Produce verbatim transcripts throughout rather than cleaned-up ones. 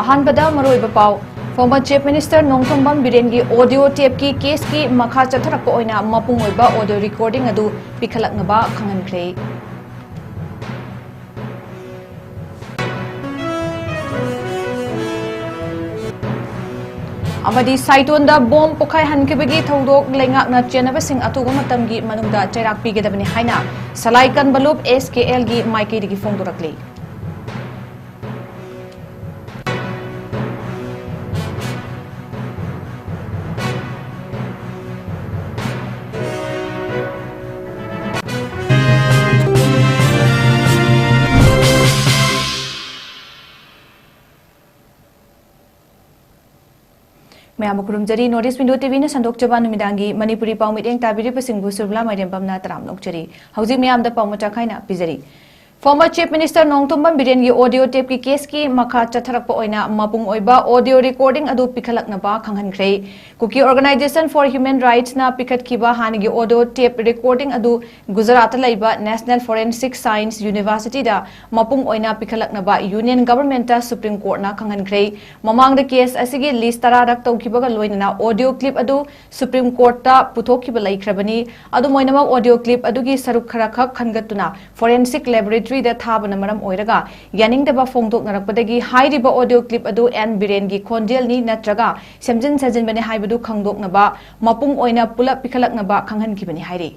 ꯑꯍꯥꯟꯕꯗ ꯃꯔꯨꯑꯣꯏꯕ ꯄꯥꯎ꯫ Former Chief Minister Nongthombam ꯕꯤꯔꯦꯟꯒꯤ audio tape ꯀꯤ case ꯀꯤ ꯃꯈꯥ ꯆꯠꯊꯔꯛꯄ ꯑꯣꯏꯅ ꯃꯄꯨꯡ ꯑꯣꯏꯕ audio recording ꯑꯗꯨ ꯄꯤꯈꯠꯂꯛꯅꯕ ꯈꯪꯍꯟꯈ꯭ꯔꯦ꯫ ꯑꯃꯗꯤ ꯁꯥꯏꯇꯣꯟꯗ bomb ꯄꯣꯈꯥꯏꯍꯟꯈꯤꯕꯒꯤ ꯊꯧꯗꯣꯛ ꯂꯩꯉꯥꯛꯅ ꯆꯦꯟꯅꯕꯁꯤꯡ ꯑꯊꯨꯕ ꯃꯇꯝꯒꯤ ꯃꯅꯨꯡꯗ ꯆꯩꯔꯥꯛ ꯄꯤꯒꯗꯕꯅꯤ ꯍꯥꯏꯅ ꯁꯂꯥꯏ ꯀꯟꯕ ꯂꯨꯞ S K L ꯒꯤ ꯃꯥꯏꯀꯩꯗꯒꯤ ꯐꯣꯡꯗꯣꯔꯛꯂꯤ꯫ ꯃꯌꯥꯝꯕꯨ ꯈꯨꯔꯨꯝꯖꯔꯤ꯫ North East Window T V ꯅ ꯁꯟꯗꯣꯛꯆꯕ ꯅꯨꯃꯤꯗꯥꯡꯒꯤ ꯃꯅꯤꯄꯨꯔꯤ ꯄꯥꯎ ꯃꯤꯠꯌꯦꯡ ꯇꯥꯕꯤꯔꯤꯕꯁꯤꯡꯕꯨ ꯁꯨꯔꯃꯤꯂꯥ ꯃꯥꯏꯔꯦꯝꯕꯝꯅ ꯇꯔꯥꯝꯅ ꯑꯣꯛꯆꯔꯤ꯫ ꯍꯧꯖꯤꯛ ꯃꯌꯥꯝꯗ ꯄꯥꯎ ꯃꯆꯥ ꯈꯥꯏꯅ ꯄꯤꯖꯔꯤ꯫ Former Chief Minister Nongthombam ꯕꯤꯔꯦꯟꯒꯤ audio tape ꯀꯤ case ꯀꯤ ꯃꯈꯥ ꯆꯠꯊꯔꯛꯄ ꯑꯣꯏꯅ ꯃꯄꯨꯡ ꯑꯣꯏꯕ audio recording ꯑꯗꯨ ꯄꯤꯈꯠꯂꯛꯅꯕ ꯈꯪꯍꯟꯈ꯭ꯔꯦ꯫ Kuki Organisation for Human Rights ꯅ ꯄꯤꯈꯠꯈꯤꯕ ꯍꯥꯟꯅꯒꯤ audio tape recording ꯑꯗꯨ ꯒꯨꯖꯔꯥꯠꯇ ꯂꯩꯕ National Forensic Science University ꯗ ꯃꯄꯨꯡ ꯑꯣꯏꯅ ꯄꯤꯈꯠꯂꯛꯅꯕ Union Government ꯇ Supreme Court ꯅ ꯈꯪꯍꯟꯈ꯭ꯔꯦ꯫ ꯃꯃꯥꯡꯗ case ꯑꯁꯤꯒꯤ list ꯇꯔꯥꯔꯛ ꯇꯧꯈꯤꯕꯒ ꯂꯣꯏꯅꯅ audio clip ꯑꯗꯨ Supreme Court ꯇ ꯄꯨꯊꯣꯛꯈꯤꯕ ꯂꯩꯈ꯭ꯔꯕꯅꯤ꯫ ꯑꯗꯨꯝ ꯑꯣꯏꯅꯃꯛ, audio clip ꯑꯗꯨꯒꯤ ꯁꯔꯨꯛ ꯈꯔ ꯈꯛ ꯈꯟꯒꯠꯇꯨꯅ Forensic Laboratory ꯗ ꯊꯥꯕꯅ ꯃꯔꯝ ꯑꯣꯏꯔꯒ ꯌꯥꯅꯤꯡꯗꯕ ꯐꯣꯡꯗꯣꯛꯅꯔꯛꯄꯗꯒꯤ ꯍꯥꯏꯔꯤꯕ audio clip ꯑꯗꯨ ꯑꯦꯟ ꯕꯤꯔꯦꯟꯒꯤ ꯈꯣꯟꯖꯦꯜꯅꯤ ꯅꯠꯇ꯭ꯔꯒ ꯁꯦꯝꯖꯤꯟ ꯁꯥꯖꯤꯟꯕꯅꯤ ꯍꯥꯏꯕꯗꯨ ꯈꯪꯗꯣꯛꯅꯕ ꯃꯄꯨꯡ ꯑꯣꯏꯅ ꯄꯨꯂꯞ ꯄꯤꯈꯠꯂꯛꯅꯕ ꯈꯪꯍꯟꯈꯤꯕꯅꯤ ꯍꯥꯏꯔꯤ꯫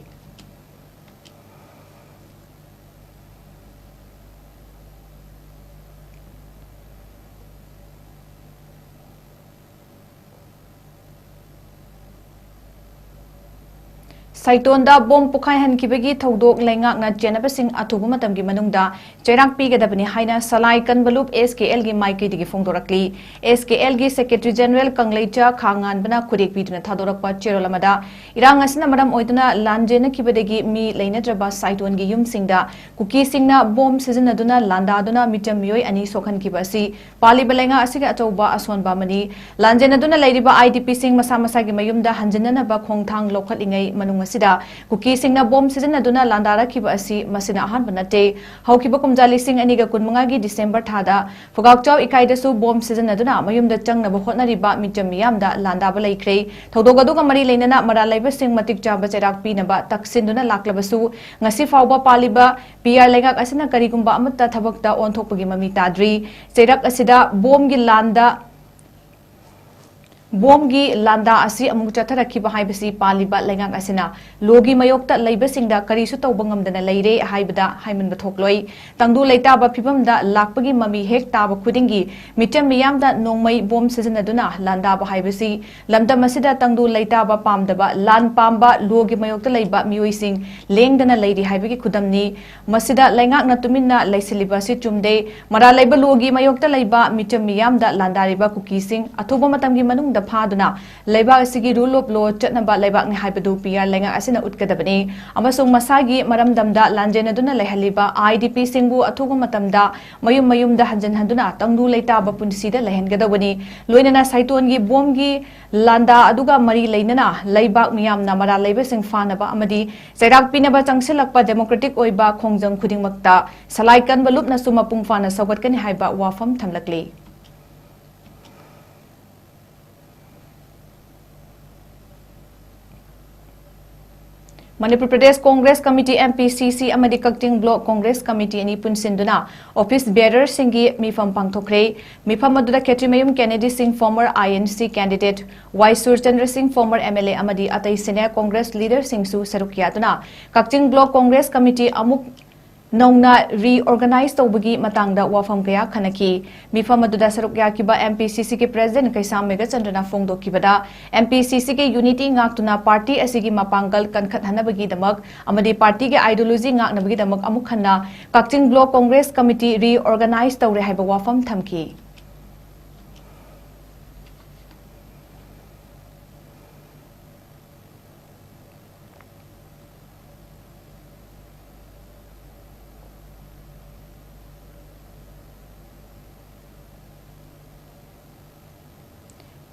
ꯁꯥꯏꯇꯣꯟꯗ bomb ꯄꯣꯈꯥꯏꯍꯟꯈꯤꯕꯒꯤ ꯊꯧꯗꯣꯛ ꯂꯩꯉꯥꯛꯅ ꯆꯦꯟꯅꯕꯁꯤꯡ ꯑꯊꯨꯕ ꯃꯇꯝꯒꯤ ꯃꯅꯨꯡꯗ ꯆꯩꯔꯥꯛ ꯄꯤꯒꯗꯕꯅꯤ ꯍꯥꯏꯅ ꯁꯂꯥꯏ ꯀꯟꯕ ꯂꯨꯞ S K L ꯒꯤ ꯃꯥꯏꯀꯩꯗꯒꯤ ꯐꯣꯡꯗꯣꯔꯛꯂꯤ꯫ S K L ꯒꯤ Secretary General ꯀꯪꯂꯩꯆꯥ ꯈꯥꯉꯥꯟꯕꯅ ꯈꯨꯔꯦꯛ ꯄꯤꯗꯨꯅ ꯊꯥꯗꯣꯔꯛꯄ ꯆꯦꯔꯣꯜ ꯑꯃꯗ, ꯏꯔꯥꯡ ꯑꯁꯤꯅ ꯃꯔꯝ ꯑꯣꯏꯗꯨꯅ ꯂꯥꯟꯖꯦꯟꯅꯈꯤꯕꯗꯒꯤ ꯃꯤ ꯂꯩꯅꯗ꯭ꯔꯕ ꯁꯥꯏꯇꯣꯟꯒꯤ ꯌꯨꯝꯁꯤꯡꯗ ꯀꯨꯀꯤꯁꯤꯡꯅ bomb ꯁꯤꯖꯤꯟꯅꯗꯨꯅ ꯂꯥꯟꯗꯥꯗꯨꯅ ꯃꯤꯆꯝ ꯃꯤꯑꯣꯏ ꯑꯅꯤ ꯁꯣꯛꯍꯟꯈꯤꯕ ꯑꯁꯤ ꯄꯥꯜꯂꯤꯕ ꯂꯩꯉꯥꯛ ꯑꯁꯤꯒꯤ ꯑꯆꯧꯕ ꯑꯁꯣꯟꯕ ꯑꯃꯅꯤ꯫ ꯂꯥꯟꯖꯦꯟꯅꯗꯨꯅ ꯂꯩꯔꯤꯕ I D P ꯁꯤꯡ ꯃꯁꯥ ꯃꯁꯥꯒꯤ ꯃꯌꯨꯝꯗ ꯍꯟꯖꯤꯟꯅꯅꯕ ꯈꯣꯡꯊꯥꯡ ꯂꯧꯈꯠꯂꯤꯉꯩ ꯃꯅꯨꯡ ꯑꯁꯤꯗ ꯀꯨꯀꯤꯁꯤꯡꯅ ꯕꯣꯝ ꯁꯤꯖꯤꯟꯅꯗꯨꯅ ꯂꯥꯟꯗꯥꯔꯛꯈꯤꯕ ꯑꯁꯤ ꯃꯁꯤꯅ ꯑꯍꯥꯟꯕ ꯅꯠꯇꯦ꯫ ꯍꯧꯈꯤꯕ ꯀꯨꯝꯖꯥ ꯂꯤꯁꯤꯡ ꯑꯅꯤꯒ ꯀꯨꯟꯃꯉꯥꯒꯤ ꯗꯤꯁꯦꯝꯕꯔ ꯊꯥꯗ ꯐꯨꯒꯥꯛꯆꯥꯎ ꯏꯀꯥꯏꯗꯁꯨ ꯕꯣꯝ ꯁꯤꯖꯤꯟꯅꯗꯨꯅ ꯃꯌꯨꯝꯗ ꯆꯪꯅꯕ ꯍꯣꯠꯅꯔꯤꯕ ꯃꯤꯆꯝ ꯃꯤꯌꯥꯝꯗ ꯂꯥꯟꯗꯥꯕ ꯂꯩꯈ꯭ꯔꯦ꯫ ꯊꯧꯗꯣꯛ ꯑꯗꯨꯒ ꯃꯔꯤ ꯂꯩꯅꯅ ꯃꯔꯥꯜ ꯂꯩꯕꯁꯤꯡ ꯃꯇꯤꯛ ꯆꯥꯕ ꯆꯩꯔꯥꯛ ꯄꯤꯅꯕ ꯇꯛꯁꯤꯟꯗꯨꯅ ꯂꯥꯛꯂꯕꯁꯨ, ꯉꯁꯤ ꯐꯥꯎꯕ ꯄꯥꯜꯂꯤꯕ ꯄꯤ ꯑꯥꯔ ꯂꯩꯉꯥꯛ ꯑꯁꯤꯅ ꯀꯔꯤꯒꯨꯝꯕ ꯑꯃꯠꯇ ꯊꯕꯛꯇ ꯑꯣꯟꯊꯣꯛꯄꯒꯤ ꯃꯃꯤ ꯇꯥꯗ꯭ꯔꯤ꯫ ꯆꯩꯔꯥꯛ ꯑꯁꯤꯗ ꯕꯣꯝꯒꯤ ꯂꯥꯟꯗ ꯕꯣꯝꯒꯤ ꯂꯥꯟꯗꯥ ꯑꯁꯤ ꯑꯃꯨꯛ ꯆꯠꯊꯔꯛꯈꯤꯕ ꯍꯥꯏꯕꯁꯤ ꯄꯥꯜꯂꯤꯕ ꯂꯩꯉꯥꯛ ꯑꯁꯤꯅ ꯂꯣꯒꯤ ꯃꯥꯌꯣꯛꯇ ꯂꯩꯕꯁꯤꯡꯗ ꯀꯔꯤꯁꯨ ꯇꯧꯕ ꯉꯝꯗꯅ ꯂꯩꯔꯦ ꯍꯥꯏꯕꯗ ꯍꯥꯏꯃꯟꯕ ꯊꯣꯛꯂꯣꯏ꯫ ꯇꯪꯗꯨ ꯂꯩꯇꯥꯕ ꯐꯤꯕꯝꯗ ꯂꯥꯛꯄꯒꯤ ꯃꯃꯤ ꯍꯦꯛ ꯇꯥꯕ ꯈꯨꯗꯤꯡꯒꯤ ꯃꯤꯆꯝ ꯃꯤꯌꯥꯝꯗ ꯅꯣꯡꯃꯩ ꯕꯣꯝ ꯁꯤꯖꯤꯟꯅꯗꯨꯅ ꯂꯥꯟꯗꯥꯕ ꯍꯥꯏꯕꯁꯤ ꯂꯝꯗꯝ ꯑꯁꯤꯗ ꯇꯪꯗꯨ ꯂꯩꯇꯥꯕ ꯄꯥꯝꯗꯕ, ꯂꯥꯟ ꯄꯥꯝꯕ ꯂꯣꯒꯤ ꯃꯥꯌꯣꯛꯇ ꯂꯩꯕ ꯃꯤꯑꯣꯏꯁꯤꯡ ꯂꯦꯡꯗꯅ ꯂꯩꯔꯤ ꯍꯥꯏꯕꯒꯤ ꯈꯨꯗꯝꯅꯤ꯫ ꯃꯁꯤꯗ ꯂꯩꯉꯥꯛꯅ ꯇꯨꯃꯤꯟꯅ ꯂꯩꯁꯤꯜꯂꯤꯕ ꯑꯁꯤ ꯆꯨꯝꯗꯦ꯫ ꯃꯔꯥꯜ ꯂꯩꯕ ꯂꯣꯒꯤ ꯃꯥꯌꯣꯛꯇ ꯂꯩꯕ ꯃꯤꯆꯝ ꯃꯤꯌꯥꯝꯗ ꯂꯥꯟꯗꯥꯔꯤꯕ ꯀꯨꯀꯤꯁꯤꯡ ꯑꯊꯨꯕ ꯃꯇꯝꯒꯤ ꯃꯅꯨꯡꯗ ꯐꯥꯗꯨꯅ ꯂꯩꯕꯥꯛ ꯑꯁꯤꯒꯤ rule of law ꯆꯠꯅꯕ ꯂꯩꯕꯥꯛꯅꯤ ꯍꯥꯏꯕꯗꯨ ꯄꯤ ꯑꯥꯔ ꯂꯩꯉꯥꯛ ꯑꯁꯤꯅ ꯎꯠꯀꯗꯕꯅꯤ꯫ ꯑꯃꯁꯨꯡ ꯃꯁꯥꯒꯤ ꯃꯔꯝꯗꯝꯗ ꯂꯥꯟꯖꯦꯟꯅꯗꯨꯅ ꯂꯩꯍꯜꯂꯤꯕ ꯑꯥꯏ ꯗꯤ ꯄꯤꯁꯤꯡꯕꯨ ꯑꯊꯨꯕ ꯃꯇꯝꯗ ꯃꯌꯨꯝ ꯃꯌꯨꯝꯗ ꯍꯟꯖꯤꯟ ꯍꯟꯗꯨꯅ ꯇꯪꯗꯨ ꯂꯩꯇꯥꯕ ꯄꯨꯟꯁꯤꯗ ꯂꯩꯍꯟꯒꯗꯧꯕꯅꯤ꯫ ꯂꯣꯏꯅꯅ ꯁꯥꯏꯇꯣꯟꯒꯤ ꯕꯣꯝꯒꯤ ꯂꯥꯟꯗꯥ ꯑꯗꯨꯒ ꯃꯔꯤ ꯂꯩꯅꯅ ꯂꯩꯕꯥꯛ ꯃꯤꯌꯥꯝꯅ ꯃꯔꯥꯜ ꯂꯩꯕꯁꯤꯡ ꯐꯥꯅꯕ ꯑꯃꯗꯤ ꯆꯩꯔꯥꯛ ꯄꯤꯅꯕ ꯆꯪꯁꯤꯜꯂꯛꯄ democratic ꯑꯣꯏꯕ ꯈꯣꯡꯖꯪ ꯈꯨꯗꯤꯡꯃꯛꯇ ꯁꯂꯥꯏ ꯀꯟꯕ ꯂꯨꯞꯅꯁꯨ ꯃꯄꯨꯡ ꯐꯥꯅ ꯁꯧꯒꯠꯀꯅꯤ ꯍꯥꯏꯕ ꯋꯥꯐꯝ ꯊꯝꯂꯛꯂꯤ꯫ Manipur Pradesh Congress committee, M P C C, ꯑꯃꯗꯤ ꯀꯛꯆꯤꯡ ꯕ꯭ꯂꯣꯛ ꯀꯣꯡꯒ꯭ꯔꯦꯁ ꯀꯃꯤꯇꯤ ꯑꯅꯤ ꯄꯨꯟꯁꯤꯟꯗꯨꯅ office bearer ꯁꯤꯡꯒꯤ ꯃꯤꯐꯝ ꯄꯥꯡꯊꯣꯛꯈ꯭ꯔꯦ꯫ ꯃꯤꯐꯝ ꯑꯗꯨꯗ ꯈꯦꯇ꯭ꯔꯤꯃꯌꯨꯝ ꯀꯦꯅꯦꯗꯤ ꯁꯤꯡ, former I N C candidate, ꯋꯥꯏ ꯁꯨꯔꯆꯟꯗ꯭ꯔ ꯁꯤꯡ, former M L A, ꯑꯃꯗꯤ ꯑꯇꯩ senior ꯀꯣꯡꯒ꯭ꯔꯦꯁ leader ꯁꯤꯡꯁꯨ ꯁꯔꯨꯛ ꯌꯥꯗꯨꯅ ꯀꯛꯆꯤꯡ ꯕ꯭ꯂꯣꯛ ꯀꯣꯡꯒ꯭ꯔꯦꯁ ꯀꯃꯤꯇꯤ ꯑꯃꯨꯛ ꯅꯧꯅ reorganize ꯇꯧꯕꯒꯤ ꯃꯇꯥꯡꯗ ꯋꯥꯐꯝ ꯀꯌꯥ ꯈꯟꯅꯈꯤ꯫ ꯃꯤꯐꯝ ꯑꯗꯨꯗ ꯁꯔꯨꯛ ꯌꯥꯈꯤꯕ ꯑꯦꯝ ꯄꯤ ꯁꯤ ꯁꯤꯒꯤ president ꯀꯩꯁꯥꯝ ꯃꯦꯘꯆꯟꯗ꯭ꯔꯅ ꯐꯣꯡꯗꯣꯛꯈꯤꯕꯗ, ꯑꯦꯝ ꯄꯤ ꯁꯤ ꯁꯤꯒꯤ unity ꯉꯥꯛꯇꯨꯅ party ꯑꯁꯤꯒꯤ ꯃꯄꯥꯡꯒꯜ ꯀꯟꯈꯠꯍꯟꯅꯕꯒꯤꯗꯃꯛ ꯑꯃꯗꯤ party ꯒꯤ ideology ꯉꯥꯛꯅꯕꯒꯤꯗꯃꯛ ꯑꯃꯨꯛ ꯍꯟꯅ ꯀꯛꯆꯤꯡ ꯕ꯭ꯂꯣꯛ ꯀꯣꯡꯒ꯭ꯔꯦꯁ ꯀꯃꯤꯇꯤ reorganize ꯇꯧꯔꯦ ꯍꯥꯏꯕ ꯋꯥꯐꯝ ꯊꯝꯈꯤ꯫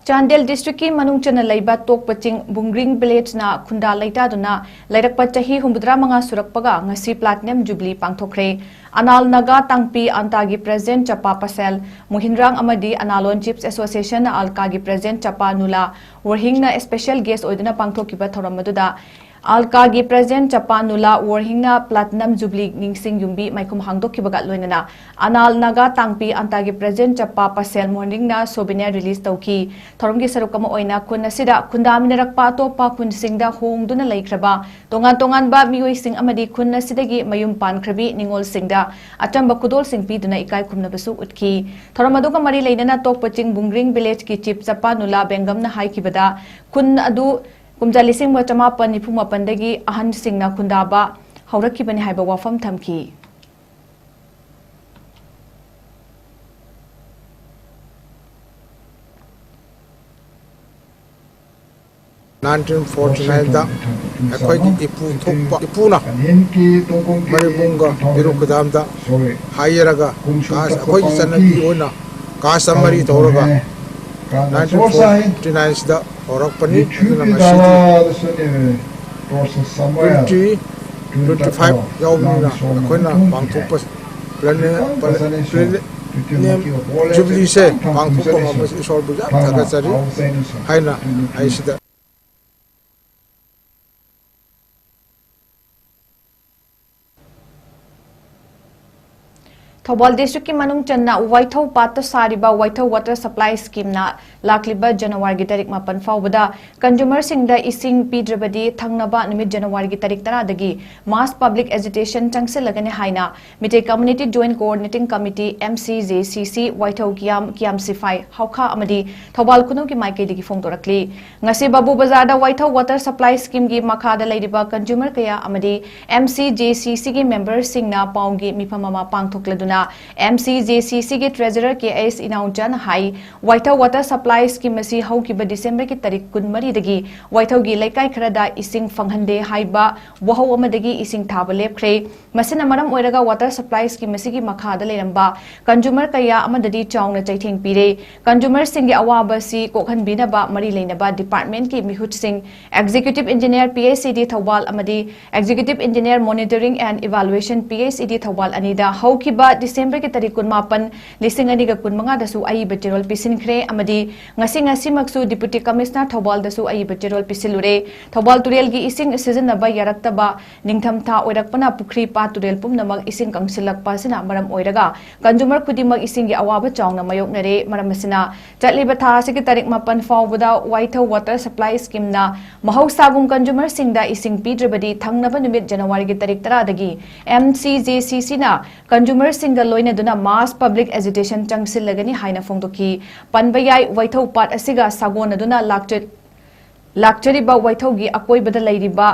ꯆꯥꯟꯗꯦꯜ ꯗꯤꯁꯇ꯭ꯔꯤꯛꯀꯤ ꯃꯅꯨꯡ ꯆꯟꯅ ꯂꯩꯕ ꯇꯣꯛꯄ ꯆꯤꯡ ꯕꯨꯡꯒ꯭ꯔꯤꯡ ꯚꯤꯂꯦꯖꯅ ꯈꯨꯟꯗꯥ ꯂꯩꯇꯥꯗꯨꯅ ꯂꯩꯔꯛꯄ ꯆꯍꯤ ꯍꯨꯝꯐꯨꯇꯔꯥ ꯃꯉꯥ ꯁꯨꯔꯛꯄꯒ ꯉꯁꯤ ꯄ꯭ꯂꯥꯇꯤꯅꯝ ꯖꯨꯕꯤꯂꯤ ꯄꯥꯡꯊꯣꯛꯈ꯭ꯔꯦ꯫ ꯑꯅꯥꯜ ꯅꯥꯒꯥ ꯇꯥꯡꯄꯤ ꯑꯟꯇꯥꯒꯤ ꯄ꯭ꯔꯦꯁꯤꯗꯦꯟꯠ ꯆꯄꯥ ꯄꯁꯦꯜ ꯃꯨꯍꯤꯟꯔꯥꯡ ꯑꯃꯗꯤ ꯑꯅꯥꯂꯣꯟ ꯆꯤꯐꯁ ꯑꯦꯁꯣꯁꯤꯌꯦꯁꯟ ꯑꯜꯀꯥꯒꯤ ꯄ꯭ꯔꯦꯁꯤꯗꯦꯟꯠ ꯆꯄꯥ ꯅꯨꯂꯥ ꯋꯔꯍꯤꯡꯅ ꯁ꯭ꯄꯦꯁꯦꯜ ꯒꯦꯁ꯭ꯠ ꯑꯣꯏꯗꯨꯅ ꯄꯥꯡꯊꯣꯛꯈꯤꯕ ꯊꯧꯔꯝ ꯑꯗꯨꯗ ꯑꯜꯀꯥꯒꯤ ꯄ꯭ꯔꯦꯁꯤꯗꯦꯟꯠ ꯆꯄꯥ ꯅꯨꯂꯥ ꯋꯔꯍꯤꯡꯅ ꯄ꯭ꯂꯥꯇꯤꯅꯝ ꯖꯨꯕꯤꯂꯤ ꯅꯤꯡꯁꯤꯡ ꯌꯨꯝꯕꯤ ꯃꯩꯈꯨꯝ ꯍꯥꯡꯗꯣꯛꯈꯤꯕꯒ ꯂꯣꯏꯅꯅ ꯑꯅꯥꯜ ꯅꯥꯒꯥ ꯇꯥꯡꯄꯤ ꯑꯟꯇꯥꯒꯤ ꯄ꯭ꯔꯦꯁꯤꯗꯦꯟꯠ ꯆꯄꯥ ꯄꯁꯦꯜ ꯃꯨꯍꯤꯟꯔꯤꯡꯅ ꯁꯣꯚꯦꯅꯤꯌꯔ ꯔꯤꯂꯤꯖ ꯇꯧꯈꯤ꯫ ꯊꯧꯔꯝꯒꯤ ꯁꯔꯨꯛ ꯑꯃ ꯑꯣꯏꯅ ꯈꯨꯟ ꯑꯁꯤꯗ ꯈꯨꯟꯗꯥꯃꯤꯟꯅꯔꯛꯄ ꯑꯇꯣꯞꯄ ꯈꯨꯟꯁꯤꯡꯗ ꯍꯣꯡꯗꯨꯅ ꯂꯩꯈ꯭ꯔꯕ ꯇꯣꯉꯥꯟ ꯇꯣꯉꯥꯟꯕ ꯃꯤꯑꯣꯏꯁꯤꯡ ꯑꯃꯗꯤ ꯈꯨꯟ ꯑꯁꯤꯗꯒꯤ ꯃꯌꯨꯝ ꯄꯥꯟꯈ꯭ꯔꯕꯤ ꯅꯤꯉꯣꯜꯁꯤꯡꯗ ꯑꯆꯝꯕ ꯈꯨꯗꯣꯜꯁꯤꯡ ꯄꯤꯗꯨꯅ ꯏꯀꯥꯏ ꯈꯨꯝꯅꯕꯁꯨ ꯎꯠꯈꯤ꯫ ꯊꯧꯔꯝ ꯑꯗꯨꯒ ꯃꯔꯤ ꯂꯩꯅꯅ ꯇꯣꯛꯄ ꯆꯤꯡ ꯕꯨꯡꯒ꯭ꯔꯤꯡ ꯚꯤꯂꯦꯖꯀꯤ ꯆꯤꯐ ꯆꯄꯥ ꯅꯨꯂꯥ ꯕꯦꯡꯒꯝꯅ ꯍꯥꯏꯈꯤꯕꯗ ꯈꯨꯟ ꯑꯗꯨ ꯀꯨꯝꯖꯥ ꯂꯤꯁꯤꯡ ꯑꯃ ꯆꯃꯥꯄꯟ ꯅꯤꯐꯨ ꯃꯥꯄꯟꯗꯒꯤ ꯑꯍꯟꯁꯤꯡꯅ ꯈꯨꯟꯗꯥꯕ ꯍꯧꯔꯛꯈꯤꯕꯅꯤ ꯍꯥꯏꯕ ꯋꯥꯐꯝ ꯊꯝꯈꯤ꯫ ꯅꯥꯏꯟꯇꯤꯟ ꯐꯣꯔꯇꯤ ꯅꯥꯏꯟꯗ ꯑꯩꯈꯣꯏꯒꯤ ꯏꯄꯨ ꯊꯣꯛꯄ ꯏꯄꯨꯅ ꯃꯔꯤꯕꯨꯡꯒ ꯄꯤꯔꯨꯛ ꯈꯨꯗꯥꯝꯗ ꯍꯥꯏꯔꯒ ꯑꯩꯈꯣꯏꯒꯤ ꯆꯠꯅꯕꯤ ꯑꯣꯏꯅ ꯀꯥꯁ ꯃꯔꯤ ꯇꯧꯔꯒ ꯅꯥꯏꯟꯇꯤꯟ ꯐꯣꯔꯇꯤ ꯅꯥꯏꯟꯁꯤꯗ ꯍꯧꯔꯛꯄꯅꯤ꯫ ꯑꯗꯨꯅ ꯉꯁꯤꯗꯤ ꯇ꯭ꯋꯦꯟꯇꯤ ꯇ꯭ꯋꯦꯟꯇꯤ ꯐꯥꯏꯚ ꯌꯥꯎꯕꯅꯤꯅ ꯑꯩꯈꯣꯏꯅ ꯄꯥꯡꯊꯣꯛꯄ ꯄ꯭ꯂꯦꯅꯦ-, ꯄ꯭ꯂꯦ-, ꯄ꯭ꯂꯦꯅꯦꯝ ꯖꯨꯕꯤꯂꯤꯁꯦ ꯄꯥꯡꯊꯣꯛꯄ ꯉꯝꯕꯁꯦ ꯏꯁꯣꯔꯕꯨ ꯌꯥꯝ ꯊꯥꯒꯠꯆꯔꯤ ꯍꯥꯏꯅ ꯑꯩ ꯁꯤꯗ ꯊꯧꯕꯥꯜ ꯗꯤꯁꯇ꯭ꯔꯤꯛꯀꯤ ꯃꯅꯨꯡ ꯆꯟꯅ ꯋꯥꯏꯊꯧ ꯄꯥꯠꯇ ꯁꯥꯔꯤꯕ ꯋꯥꯏꯊꯧ ꯋꯥꯇꯔ ꯁꯄ꯭ꯂꯥꯏ ꯁ꯭ꯀꯤꯝꯅ ꯂꯥꯛꯂꯤꯕ ꯖꯅꯋꯥꯔꯤꯒꯤ ꯇꯥꯔꯤꯛ ꯃꯥꯄꯟ ꯐꯥꯎꯕꯗ ꯀꯟꯖꯨꯃꯔꯁꯤꯡꯗ ꯏꯁꯤꯡ ꯄꯤꯗ꯭ꯔꯕꯗꯤ ꯊꯪꯅꯕ ꯅꯨꯃꯤꯠ ꯖꯅꯋꯥꯔꯤꯒꯤ ꯇꯥꯔꯤꯛ ꯇꯔꯥꯗꯒꯤ ꯃꯥꯁ ꯄꯕ꯭ꯂꯤꯛ ꯑꯦꯖꯤꯇꯦꯁꯟ ꯆꯪꯁꯤꯜꯂꯒꯅꯤ ꯍꯥꯏꯅ Meitei community joint coordinating committee, M C J C C, ꯋꯥꯏꯊꯧ ꯀꯤꯌꯥꯝ, ꯀꯤꯌꯥꯝ ꯁꯤꯐꯥꯏ, ꯍꯥꯎꯈꯥ ꯑꯃꯗꯤ ꯊꯧꯕꯥꯜ ꯈꯨꯅꯧꯒꯤ ꯃꯥꯏꯀꯩꯗꯒꯤ ꯐꯣꯡꯗꯣꯔꯛꯂꯤ꯫ ꯉꯁꯤ ꯕꯥꯕꯨ ꯕꯖꯥꯔꯗ ꯋꯥꯏꯊꯧ ꯋꯥꯇꯔ ꯁꯄ꯭ꯂꯥꯏ ꯁ꯭ꯀꯤꯝꯒꯤ ꯃꯈꯥꯗ ꯂꯩꯔꯤꯕ ꯀꯟꯖꯨꯃꯔ ꯀꯌꯥ ꯑꯃꯗꯤ ꯑꯦꯝ ꯁꯤ ꯖꯦ ꯁꯤ ꯁꯤꯒꯤ ꯃꯦꯝꯕꯔꯁꯤꯡꯅ ꯄꯥꯎꯒꯤ ꯃꯤꯐꯝ ꯑꯃ ꯄꯥꯡꯊꯣꯛꯂꯗꯨꯅ ꯑꯦꯝ ꯁꯤ ꯖꯦ ꯁꯤ ꯁꯤꯒꯤ ꯇ꯭ꯔꯦꯖꯔꯔ ꯀꯦ ꯑꯩꯆ ꯏꯅꯥꯎꯆꯥꯅ ꯍꯥꯏ, ꯋꯥꯏꯊꯧ ꯋꯥꯇꯔ ꯁꯄ꯭ꯂꯥꯏ ꯁ꯭ꯀꯤꯝ ꯑꯁꯤ ꯍꯧꯈꯤꯕ ꯗꯤꯁꯦꯝꯕꯔꯒꯤ ꯇꯥꯔꯤꯛ ꯀꯨꯟꯃꯔꯤꯗꯒꯤ ꯋꯥꯏꯊꯧꯒꯤ ꯂꯩꯀꯥꯏ ꯈꯔꯗ ꯏꯁꯤꯡ ꯐꯪꯍꯟꯗꯦ ꯍꯥꯏꯕ ꯋꯥꯍꯧ ꯑꯃꯗꯒꯤ ꯏꯁꯤꯡ ꯊꯥꯕ ꯂꯦꯞꯈ꯭ꯔꯦ꯫ ꯃꯁꯤꯅ ꯃꯔꯝ ꯑꯣꯏꯔꯒ ꯋꯥꯇꯔ ꯁꯄ꯭ꯂꯥꯏ ꯁ꯭ꯀꯤꯝ ꯑꯁꯤꯒꯤ ꯃꯈꯥꯗ ꯂꯩꯔꯝꯕ ꯀꯟꯖꯨꯃꯔ ꯀꯌꯥ ꯑꯃꯗꯗꯤ ꯆꯥꯎꯅ ꯆꯩꯊꯦꯡ ꯄꯤꯔꯦ꯫ ꯀꯟꯖꯨꯃꯔꯁꯤꯡꯒꯤ ꯑꯋꯥꯕ ꯑꯁꯤ ꯀꯣꯛꯍꯟꯕꯤꯅꯕ ꯃꯔꯤ ꯂꯩꯅꯕ ꯗꯤꯄꯥꯔꯠꯃꯦꯟꯠꯀꯤ ꯃꯤꯍꯨꯠꯁꯤꯡ, executive engineer P H E D Thoubal ꯑꯃꯗꯤ executive engineer monitoring and evaluation P H E D Thoubal ꯑꯅꯤꯗ ꯍꯧꯈꯤꯕ ꯗꯤꯁꯦꯝꯕꯔꯒꯤ ꯇꯥꯔꯤꯛ ꯀꯨꯟꯃꯥꯄꯟ, ꯂꯤꯁꯤꯡ ꯑꯅꯤꯒ ꯀꯨꯟꯃꯉꯥꯗꯁꯨ ꯑꯏꯕ ꯆꯦꯔꯣꯜ ꯄꯤꯁꯤꯟꯈ꯭ꯔꯦ ꯑꯃꯗꯤ ꯉꯁꯤ ꯉꯁꯤꯃꯛꯁꯨ ꯗꯤꯄꯨꯇꯤ ꯀꯃꯤꯁꯅꯔ ꯊꯧꯕꯥꯜꯗꯁꯨ ꯑꯏꯕ ꯆꯦꯔꯣꯜ ꯄꯤꯁꯤꯜꯂꯨꯔꯦ꯫ ꯊꯧꯕꯥꯜ ꯇꯨꯔꯦꯜꯒꯤ ꯏꯁꯤꯡ ꯁꯤꯖꯤꯟꯅꯕ ꯌꯥꯔꯛꯇꯕ, ꯅꯤꯡꯊꯝꯊꯥ ꯑꯣꯏꯔꯛꯄꯅ ꯄꯨꯈ꯭ꯔꯤ, ꯄꯥꯠ, ꯇꯨꯔꯦꯜ ꯄꯨꯝꯅꯃꯛ ꯏꯁꯤꯡ ꯀꯪꯁꯤꯜꯂꯛꯄ ꯑꯁꯤꯅ ꯃꯔꯝ ꯑꯣꯏꯔꯒ ꯀꯟꯖꯨꯃꯔ ꯈꯨꯗꯤꯡꯃꯛ ꯏꯁꯤꯡꯒꯤ ꯑꯋꯥꯕ ꯆꯥꯎꯅ ꯃꯥꯌꯣꯛꯅꯔꯦ꯫ ꯃꯔꯝ ꯑꯁꯤꯅ ꯆꯠꯂꯤꯕ ꯊꯥ ꯑꯁꯤꯒꯤ ꯇꯥꯔꯤꯛ ꯃꯥꯄꯟ ꯐꯥꯎꯕꯗ ꯋꯥꯏꯊꯧ ꯋꯥꯇꯔ ꯁꯄ꯭ꯂꯥꯏ ꯁ꯭ꯀꯤꯝꯅ ꯃꯍꯧꯁꯥꯒꯨꯝ ꯀꯟꯖꯨꯃꯔꯁꯤꯡꯗ ꯏꯁꯤꯡ ꯄꯤꯗ꯭ꯔꯕꯗꯤ ꯊꯪꯅꯕ ꯅꯨꯃꯤꯠ ꯖꯅꯋꯥꯔꯤꯒꯤ ꯇꯥꯔꯤꯛ ꯇꯔꯥꯗꯒꯤ ꯑꯦꯝ ꯁꯤ ꯖꯦ ꯁꯤ ꯁꯤꯅ ꯀꯟꯖꯨꯃꯔꯁꯤꯡꯒ ꯂꯣꯏꯅꯗꯨꯅ ꯃꯥꯁ ꯄꯕ꯭ꯂꯤꯛ ꯑꯦꯖꯤꯇꯦꯁꯟ ꯆꯪꯁꯤꯜꯂꯒꯅꯤ ꯍꯥꯏꯅ ꯐꯣꯡꯗꯣꯛꯈꯤ꯫ ꯄꯟꯕ ꯌꯥꯏ, ꯋꯥꯏꯊꯧ ꯄꯥꯠ ꯑꯁꯤꯒ ꯁꯥꯒꯣꯟꯅꯗꯨꯅ ꯂꯥꯛꯆ-, ꯂꯥꯛꯆꯔꯤꯕ ꯋꯥꯏꯊꯧꯒꯤ ꯑꯀꯣꯏꯕꯗ ꯂꯩꯔꯤꯕ